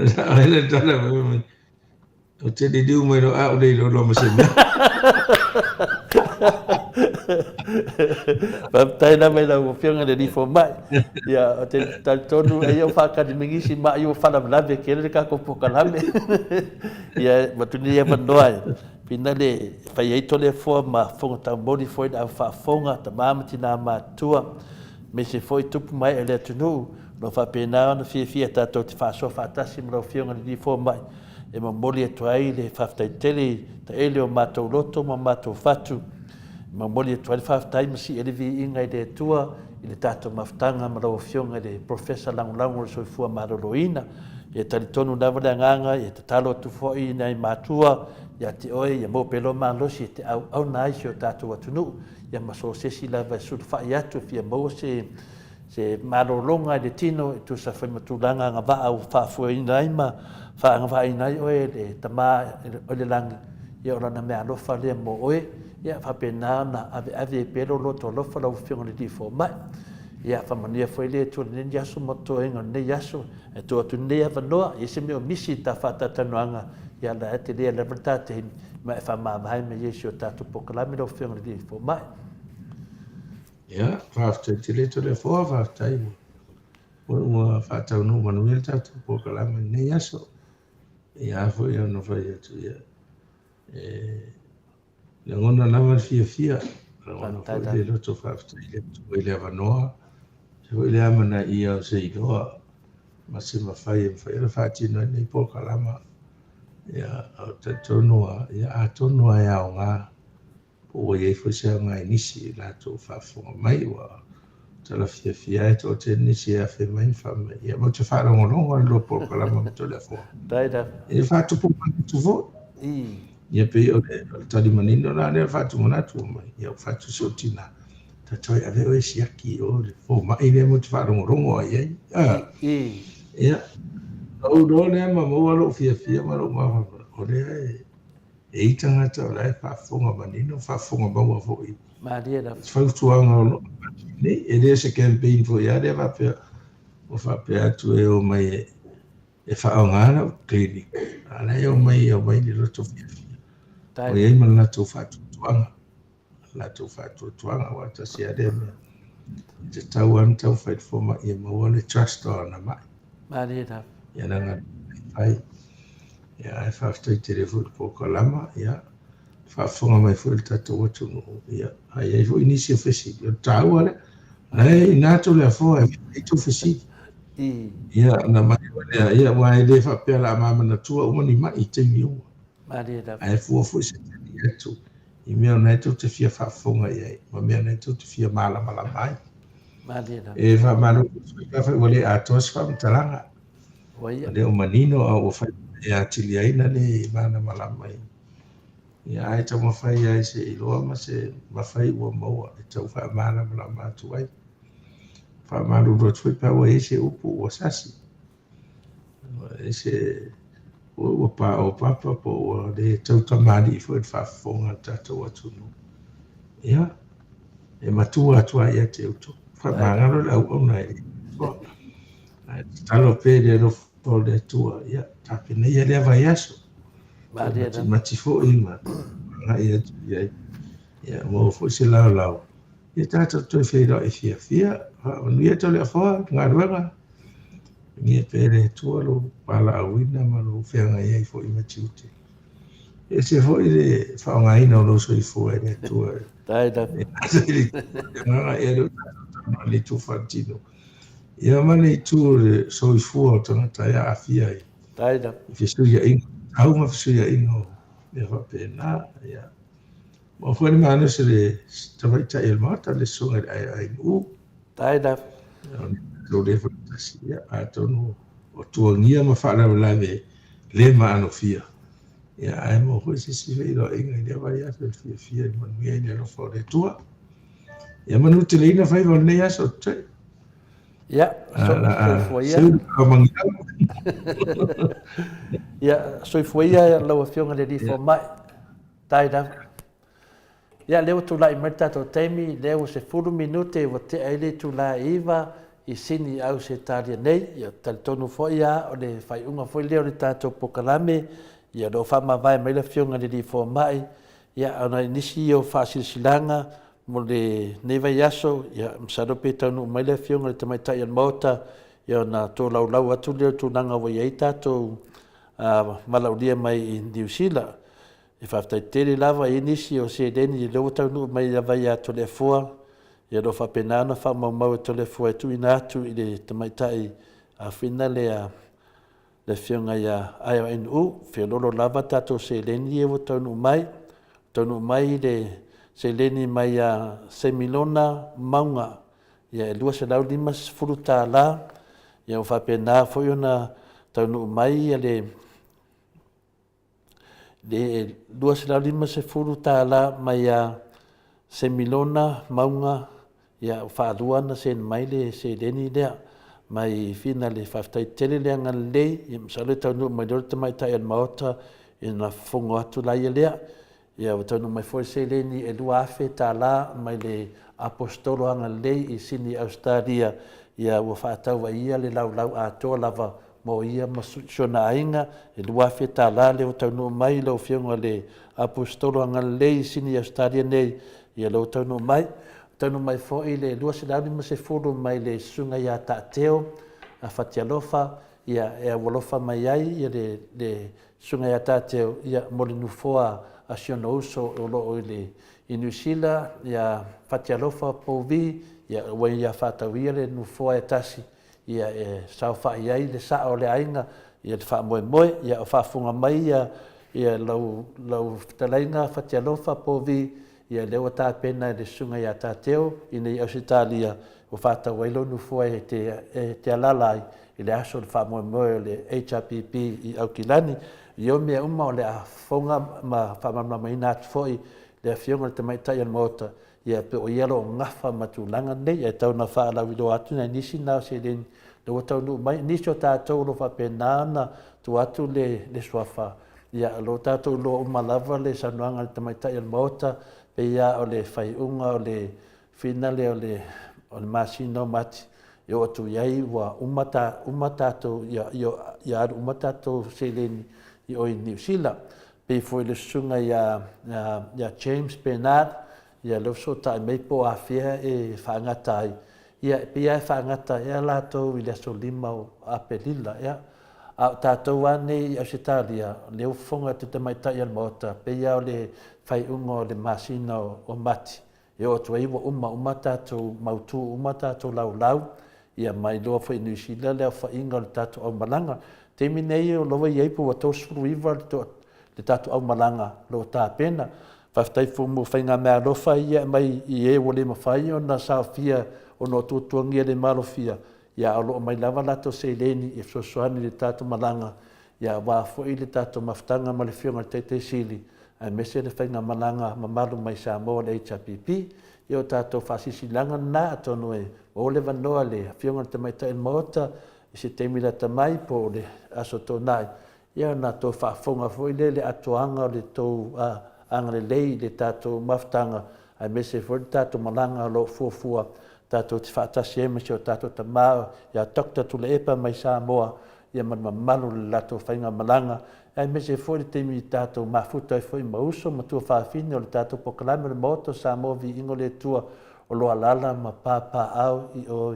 B: Sao ai le tala fai mai, Ou te liliu mai loa, a ua le iloa loa ma se mea.
A: Faafetai lava i lau Afioga i le Alii Fomai. Ia, ou te talitonu eia ua faatali mai nisi ma'i ua faalavelave tele le tatou polokalame. Ia, avatu lenei avanoa e pina le fai ai Toleafoa ma fofoga taumoli foi i le au faafofoga, tama ma tina matutua, aemaise foi tupu ma ee o le atunuu, o lo o faapena ona fiafia tatou te faasoa faatasi ma lau Afioga i le Alii Fomai e momoli atu ai le faafetai tele i taele o matou loto ma matou fatu, e momoli atu ai le faafetai ma sii ai le viiga i le Atua i le tatou mafutaga ma lau Afioga i le Professor Lagolago o le Soifua Maloloina. Ia talitonu lava le agaga, ia tatalo atu foi i nai matua ia te oe, ia maua pea lou malosi e te auauna ai si o tatou atunuu, ia ma so o se isi lava e sulufai atu e fia maua se Se malologa i le tino e tusa foi ma tulaga agavaa ua faafoeina ai ma faaagavaaina ai oe e le Tama o le lagi, ia o Lana meaalofa lea mo oe, ia faapena ona aveave ai pea lou loto alofa lau Afioga i le Alii Fomai. Ia faamanuia foi le Atua i lenei aso ma toega o lenei aso, e tuu atu lenei avanoa, i ai se mea o misi i ta faatalatalanoaga, ia la e tele lava le ta taimi, ma e faamavae mai ai i si o tatou polokalame lau Afioga i le Alii Fomai.
B: Ia, faafetai tele Toleafoa, faafetai ua ua faataunuu manuia le tatou polokalame i lenei aso. Ia a foi ona fai atu, ia, e lagona lava le fiafia, lagona foi le loto faafetai i le Atua i le avanoa, se foi le amanaia o se iloa ma se mafai e mafai ona faatino ai lenei polokalama. Ia, ou te talitonu lava, ia atonu lava e aoga Po ua i ai foi se aoga i nisi i latou faafofoga mai, ua tala fiafia ai toatele nisi e afe mai ma fai mai, ia matou te faalogologo i le lua polokalama ma Toleafoa. E faatupu manatu foi. Ia pei o le tali manino la lea o le faatupu manatu mai, ia ua fai atu si ou tina, ta toe ave oe e siaki i o i le fomai lea matou te faalogologo ai i ai. Ia, ona ou iloa lea ma maua lou fiafia ma lou mafaufau, o lea e E i ai tagata o la e faafofoga manino, faafofoga maua foi
A: Malie lava.
B: i fautuaga o lo o avatu nei. E le o se campaign foi lava lea faapea ua faapea atu e omai e, e faaaoga lau clinic, a o la e omai e omai i le loto fiafia. Ua i ai ma le latou faatuatuaga. latou faatuatuaga, aua tasi lava lea mea e tatau lava ona taumafai le fomai e maua le trust o ana mai.
A: Malie lava.
B: Ia na galuega e fai. Ia ae faafetai tele foi i le polokalama, ia faafofoga mai foi le tatou atunuu, ia a i ai foi nisi o fesili, o le taua lea. La e i ina Toleafoa e fai tou fesili. Ia ona aumai lea, ia aua e le faapea o le a ma manatua uma ni mai i taimi uma.
A: Malie lava.
B: Ae fua foi se tali atu i mea o lena tou te fia faafofoga i ai ma mea o lena tou te fia malamalama ai.
A: Malie lava.
B: E faamalulu atu foi pe afai ua le atoa se faamatalaga.
A: Ua ia.
B: Ua le o manino a ua fai e atili ai na le malamalama i. Ia ae taumafai lava i se iloa ma se mafai ua maua e tau faamalamalama atu ai. Faamalulu atu foi pe a ua i ai se upu ua sasi. E se ua paopapa po ua le tau tamalii foi i le faafofoga a le tatou atunuu. Ia, e matua atu lava ia te outou. Faamagalo le auauna e le Atua. Ae tatalo pea i le alofa o le Atua, ia, tapenaia lea vaiaso. Matimati foi ma agai atu i ai. Ia, maua foi se laolao. Ia tatou toe feiloai fiafia. Faamanuia Toleafoa i le galuega. Manuia pea le Atua lou valaauina ma lou feagai ai foi ma tiute. E ese foi le faaaogaina o lou soifua e le Atua.
A: E
B: agaga ea lea ua tatou talanoa i le itu faatino. Ia ma le itu o le soifua o tagata e aafia i fesuiaiga, tau ma fesuiaiga o mea faapena. Ia. Maua foi le malosi o le tamaitai o le Maota, le Susuga i le Aiainu'u.
A: Tae lava.
B: Lou le faatasi, ia, atonu. o tuagia ma faalavelave le maalofia. Ia, ae maua foi se isi feiloaiga i lea vaiaso i le fiafia i le manuia i le alofa o le Atua. Ia manuteleina faiva o lenei aso, Tutai.
A: Ia, soifua ia. Ia, soifua ia lau Afioga i le Alii Fomai. Tai lava. Ia, lea ua tulai mai le tatou taimi, lea ua 10 minute ua tea ai le itula e 9 i Sini i Ausetalia nei. Ia, talitonu foi lava o le faaiuga foi lea o le tatou polokalame, ia o lo o faamavae mai le Afioga i le Alii Fomai, ia ona i nisi o faasilasilaga mo lenei vaiaso, ia masalo pe taunuu mai le Afioga i le Tamaitai o le Maota, ia ona tolaulau atu lea o le tulaga ua i ai tatou valaaulia mai i Niu Sila. E faafetai tele lava i nisi o seleni lea ua taunuu mai lava ia Toleafoa, ia o lo o faapena ona faamaumau e Toleafoa e tuuina atu i le tamaitai afina lea le Afioga ia IONU. Feoloolo lava tatou seleni ia ua taunuu mai. Taunuu mai le seleni mai ia Semilona Mauga, ia e $250. Ia ua faapena foi ona taunuu mai ia le le $250 mai ia Semilona Mauga, ia ua faalua ona send mai le seleni lea mai Fina. Le faafetai tele le agalelei, ia masalo e taunuu mai loa le tamaitai o le Maota ona fofogo atu laia lea. Ia ua taunuu mai foi le seleni e $2,000 mai le Aposetolo Agalelei i Sini Ausetalia, ia ua faatauvaia le laulau atoa lava mo ia ma si ona aiga, e $2,000 lea ua taunuu mai i lau Afioga i le Aposetolo Agalelei i Sini Ausetalia nei, ia lea ua taunuu mai. Ua taunuu mai foi le 250 mai le Susuga ia Taateo Fatialofa, ia e aualofa mai ai ia le, le Susuga ia Taateo ia mo le nofoa a si ona uso o lo o i le i Niu Sila, ia Fatialofa Pouvi, ia ua ia faatauia le nofoa e tasi ia e saofai ai le sao o le aiga ia le faamoemoe. Ia o faafofoga mai ia ia lau lau fetalaiga Fatialofa Povi, ia lea ua tapena e le susuga ia Tateo i nei Ausetalia ua faatau ai lou nofoa e te e te alaala ai i le aso o le faamoemoe o le HRPP i Aukilani. Ia o mea uma o le a fofoga ma faamalamalamaina atu foi le afioga i le Tamaitai o le Maota. Ia pe o ia o lo o gafa ma tulaga nei, ae tau ina faalauiloa atu nai nisi na o seleni lea ua taunuu mai. Nisi o tatou o lo o faapena ona tuu atu le, le suafa, ia o lo o tatou iloa uma lava le saunoaga a le tamaitai o le Maota, pei lava o le faaiuga o le finale o le, o le masina o Mati, e oo atu i ai ua uma, ta, uma tatou, ia, ia, ia alu uma tatou seleni i o i Niu Sila. Pei foi le susuga ia, ia, ia James Bernard, ia lea ua fesootai mai po o afea e faagata ai. Ia, e pei lava e faagata ea latou i le aso 5 o Aperila, ea. A o tatou lava nei i Ausetalia, lea ua fofoga atu tamaitai o le Maota, pei lava o le faaiuga o le masina o Mati, E oo atu ai ua uma uma tatou mautu uma tatou laulau, ia ma iloa foi e Niu Sila le aofaiga o le tatou aumalaga. Taimi nei o lo o i ai pe ua 39 le tatou aumalaga o lo o tapena. Faafetai foi mo faigameaalofa ia e aumai i e ua le mafai ona saofia ona o tuatuagia le malofia, ia a o lo o aumai lava latou seleni e fesoasoani i le tatou malaga, ia aua foi le tatou mafutaga ma le Afioga i le Taitai Sili aemaise le faigamalaga mamalu mai Samoa le HRPP. Ia o tatou faasilasilaga lena, atonu e maua le avanoa i le Afioga i le Tamaitai o le Maota i se taimi lata mai po o le Aso Toonai, ia ona tou faafofoga foi lea i le atoaga o le tou agalelei i le tatou mafutaga aemaise foi le tatou malaga o lo o fuafua tatou te faatasi ai ma si o tatou tama ia Doctor Tuilaepa mai Samoa ia ma le mamalu o le latou faigamalaga, aemaise foi le taimi i tatou mafuta ai foi ma uso ma tuafafine o le tatou polokalame o le Maota o Samoa Viiga o le Atua o lo o alaala ma papaaao i o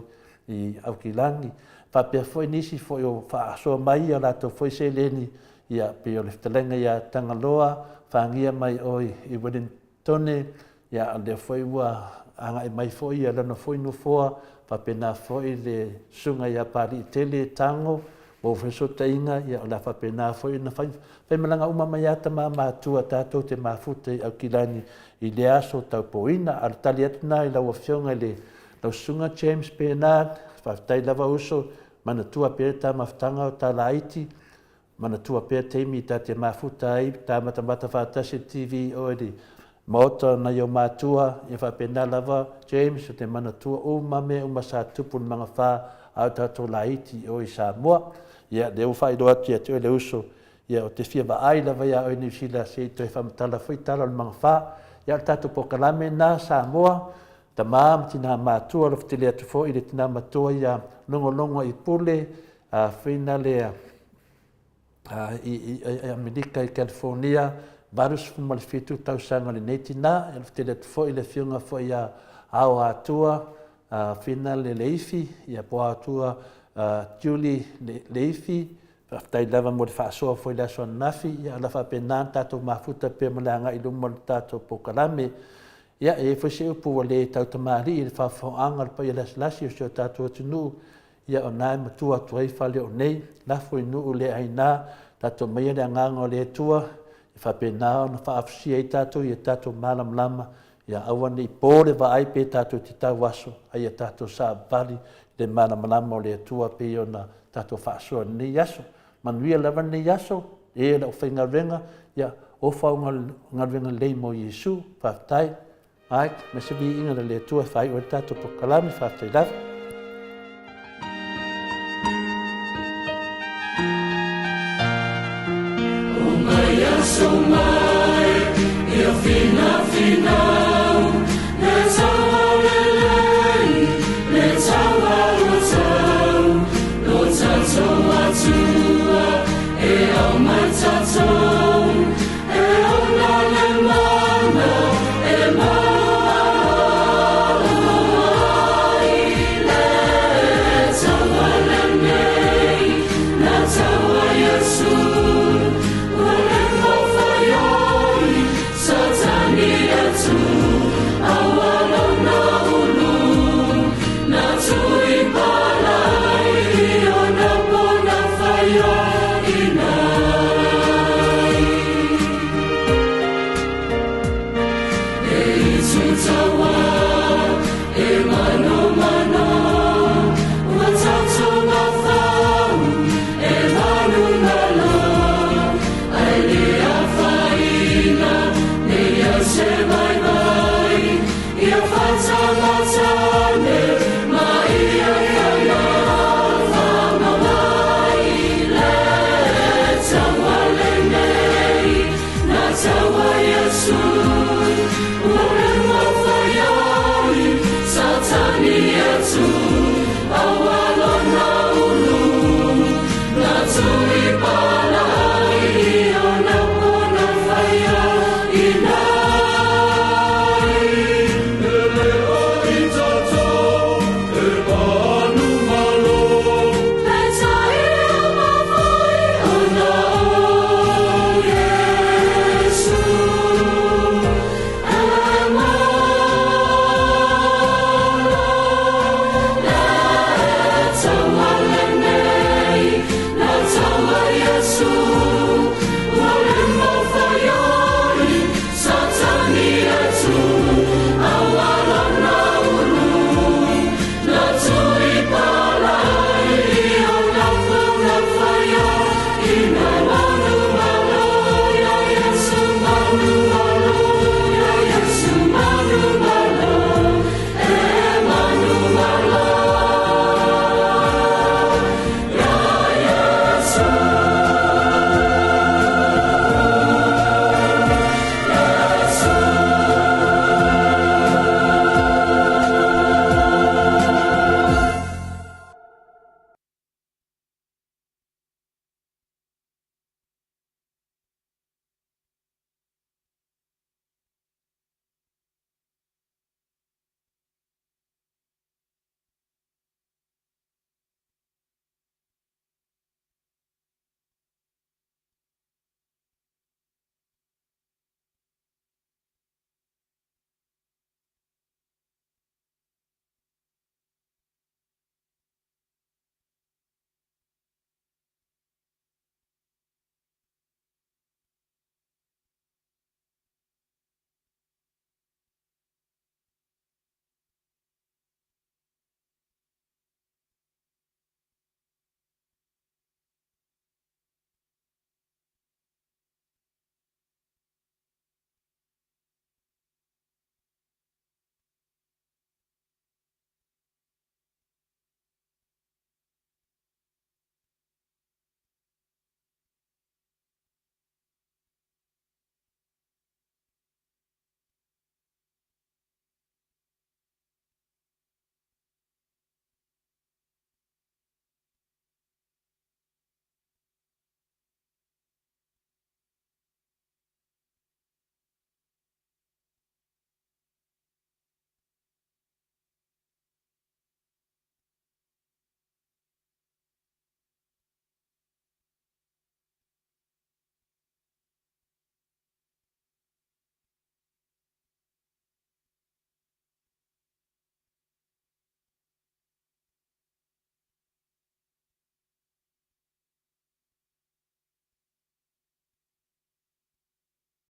A: i Aukilani. Faapea foi nisi foi o faasoa mai a latou foi seleni, ia pei o le fetalaiga ia Tagaloa Fagia mai o i Wellington, Tone, ia o lea foi ua agai mai foi ia lana foi nofoa, faapena foi le Susuga ia Papaliitele Tago, ua oo foi fesootaiga, ia o le a faapena foi ona fai, faimalaga uma mai lava tama matua tatou te mafuta i Aukilani i lea aso taupoina. A o le tali atu lena i lau Afioga i le, lau Susuga James Bernard, faafetai lava uso. Manatua pea le ta mafutaga o ta laiti, manatua pea taimi ta te mafuta ai, ta matamata faatasi le TV oe i le maota o nai ou matua, ia faapena lava James, ou te manatua uma mea uma sa tupu i le magafa a o tatou laiti i o i Samoa. Ia, lea ua faailoa atu ia te oe le uso, ia ou te fia vaai lava ia oe i Niu Sila se i toe faamatala foi tala o le magafa. Ia, o le tatou polokalame lena Samoa, tama ma tina matua, alofa tele atu foi i le tina matua ia logologo i pule, a fina lea i Amerika i California, 87 tausaga o lenei tina, e alofa tele atu foi i le afioga foi ia Ao Atua, Fina le Leifi, ia po o Atua Julie Leifi, faafetai lava mo le faasoa foi i le aso ananafi, ia o le a faapena ona tatou mafuta pea ma le agai i luma o le tatou polokalame. Ia, e i ai foi se upu ua le tautamalii i le faafofogaaga a le paia lasilasi o si o tatou atunuu, ia o na e matua atu ai fale o nei, lafo i nuu le aina, tatou aumaia le agaga o le Atua, e faapena ona faafusia ai tatou ia tatou malamalama, ia aua ne i po le vaai pe tatou te tauaso, a ia tatou savavali i le malamalama o le Atua pei ona tatou faasoa i lenei aso. Manuia lava lenei aso, e le aufaigaluega, ia ofa au galuega lelei mo Iesu. Faafetai. Mike, ma se viiga i le Atua e faaiu ai le tatou polokalame. Faafetai lava.
C: O mai aso mai, ia fina fina.